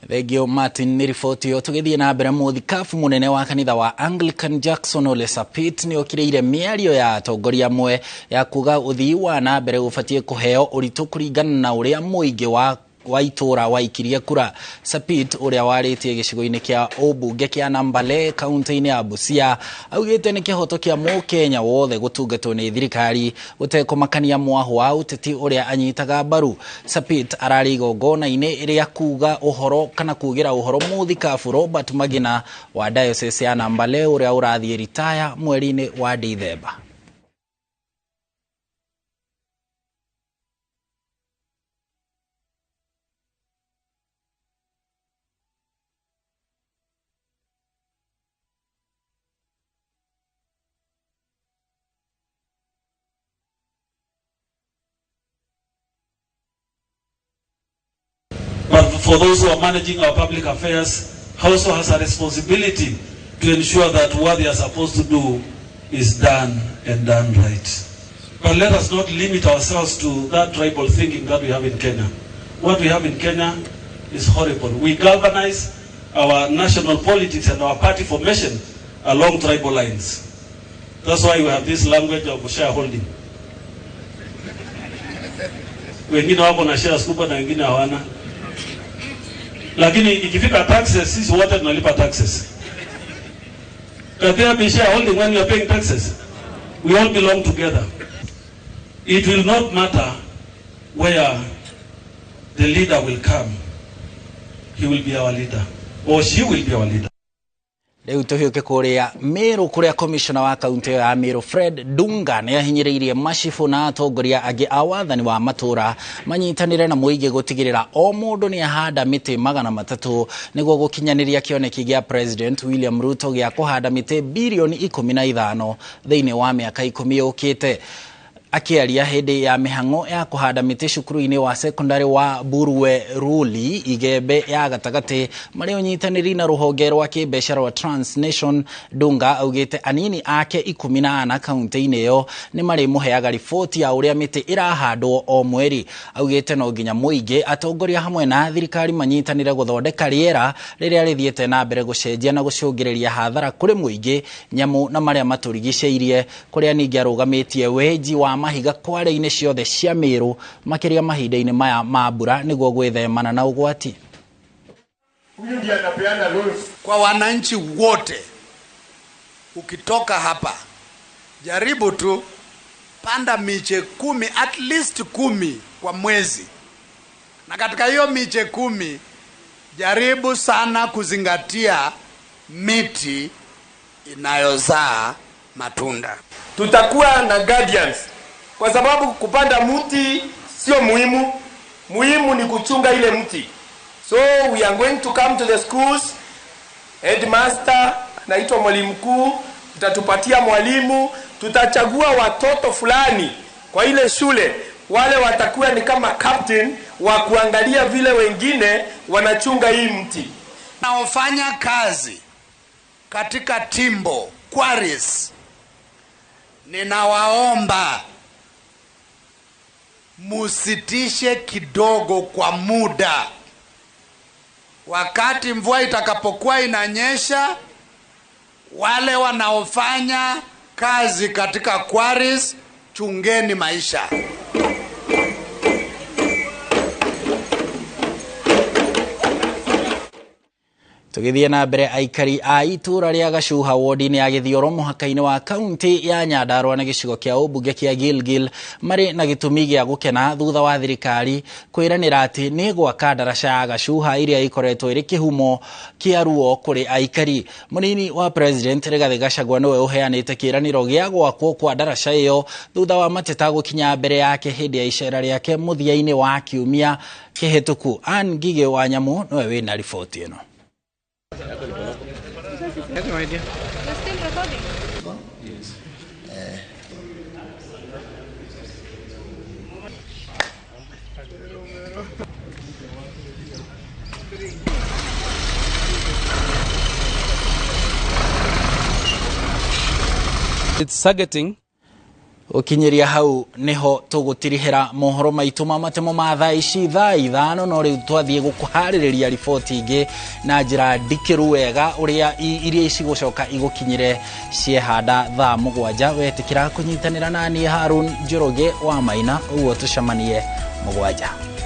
[SPEAKER 15] Thengio Martin nĩ riboti ĩyo. Tũgĩthiĩ na mbere, mũthikabu mũnene wa kanitha wa Anglican Jackson Ole Sapit nĩ okĩrĩire mĩario ya atongoria amwe ya kuga ũthii wa na mbere ũbatiĩ kũheo ũritũ kũringana na ũrĩa mũingĩ wa itũra waikirie kura. Sapit ũrĩa warĩtie gĩcigo-inĩ kĩa ũmbunge kĩa Nambale kaunti-inĩ ya Busia augĩte nĩ kĩhoto kĩa mũkenya wothe gũtungatwo nĩ thirikari gũtekũmakania mwahũ wa ũteti ũrĩa anyitaga mbaru. Sapit ararĩ igongona-inĩ rĩa kuga ũhoro kana kugĩra ũhoro mũthikabu Robert Magina wa diocese ya Nambale ũrĩa ũrathiĩ ritaya mweri-inĩ wa Dithemba.
[SPEAKER 20] But for those who are managing our public affairs, also has a responsibility to ensure that what they are supposed to do is done and done right. But let us not limit ourselves to that tribal thinking that we have in Kenya. What we have in Kenya is horrible. We galvanize our national politics and our party formation along tribal lines. That's why we have this language of shareholding. Wengine wako na shares kubwa na wengine hawana. Lakini ikifika taxes, sisi wote tunalipa taxes. Can there be shareholding when you are paying taxes? We all belong together. It will not matter where the leader will come. He will be our leader, or she will be our leader.
[SPEAKER 15] Rĩu tũhiũke kũrĩa Meru kũrĩa commissioner wa kaunti ya Meru Fred Dunga nĩ ahinyĩrĩirie macibũ na atongoria angĩ a wathani wa matũra manyitanĩre na mũingĩ gũtigĩrĩra o mũndũ nĩ ahanda mĩtĩ 300 nĩguo gũkinyanĩria kĩoneki gĩa President William Ruto gĩa kũhanda mĩtĩ bilioni 15 thĩinĩ wa mĩaka 10 yũkĩte. Akĩaria hĩndĩ ya mĩhang'o ya kũhanda mĩtĩ cukuru-inĩ wa sekondari wa Burwe Ruli Igembe ya gatagatĩ marĩ ũnyitanĩri na rũhonge rwa kĩmbeca rwa Transnation, Dunga augĩte anini ake 14 kaunti-inĩ ĩyo nĩ marĩmũheaga riboti ya ũrĩa mĩtĩ ĩrahandwo o mweri. Augĩte no nginya mũingĩ, atongoria hamwe na thirikari manyitanĩre gũthondeka rĩera rĩrĩa rĩthiĩte na mbere gũcenjia na gũcũngĩrĩria hathara kũrĩ mũingĩ, nyamũ na marĩa matũrigicĩirie, kũrĩa ningĩ arũgamĩtie wenji wa mahiga kware-inĩ ciothe cia Meru makĩria mahinda-inĩ maya ma mbura nĩguo gwĩthemana na ũgwati.
[SPEAKER 21] Huyu ndiye anapeana loans kwa wananchi wote. Ukitoka hapa jaribu tu panda miche 10, at least 10 kwa mwezi, na katika hiyo miche 10 jaribu sana kuzingatia miti inayozaa matunda.
[SPEAKER 22] Tutakuwa na guardians kwa sababu kupanda mti sio muhimu, muhimu ni kuchunga ile mti. So we are going to come to the schools. Headmaster naitwa mwalimu mkuu, tutatupatia mwalimu, tutachagua watoto fulani kwa ile shule, wale watakuwa ni kama captain wa kuangalia vile wengine wanachunga hii mti.
[SPEAKER 21] Naofanya kazi katika timbo quarries, ninawaomba musitishe kidogo kwa muda. Wakati mvua itakapokuwa inanyesha, wale wanaofanya kazi katika quarries, chungeni maisha.
[SPEAKER 15] Tũgĩthiĩ na mbere, aikari a itũra rĩa Gacuha wodi-inĩ ya Gĩthioro mũhaka-inĩ wa kaunti ya Nyandarua na gĩcigo kĩa ũmbunge kĩa Gilgil marĩ na gĩtũmi gĩa gũkena thutha wa thirikari kwĩranĩra atĩ nĩ gwaka ndaraca ya Gacuha ĩrĩa ĩkoretwo ĩrĩ kĩhumo kĩa ruo kũrĩ aikari. Mũnini wa President Rigathĩ Gachagua nĩwe ũheanĩte kĩĩranĩro gĩa gwakwo kwa ndaraca ĩyo thutha wa mateta gũkinya mbere yake hĩndĩ ya icera rĩake mũthia-inĩ wa kiumia kĩhĩtũku. Ann Ngigĩ wa Nyamu nĩwe wĩna riboti ĩno.
[SPEAKER 23] No idea. You're still recording?
[SPEAKER 24] Yes.
[SPEAKER 19] It's targeting.
[SPEAKER 15] Ũkinyiria hau niho tũgũtirihĩra mohoro maitũ ma matemo ma thaa ici thaa 5, no rĩu twathiĩ gũkũharĩrĩria riboti ingĩ na njĩra ndikĩru wega ũrĩa iria ici gũcoka igũkinyĩre ciehanda thaa 7. Wetĩkĩra kũnyitanĩra na niĩ Harun Njoroge wa Maina, ũguo tũcemanie 7.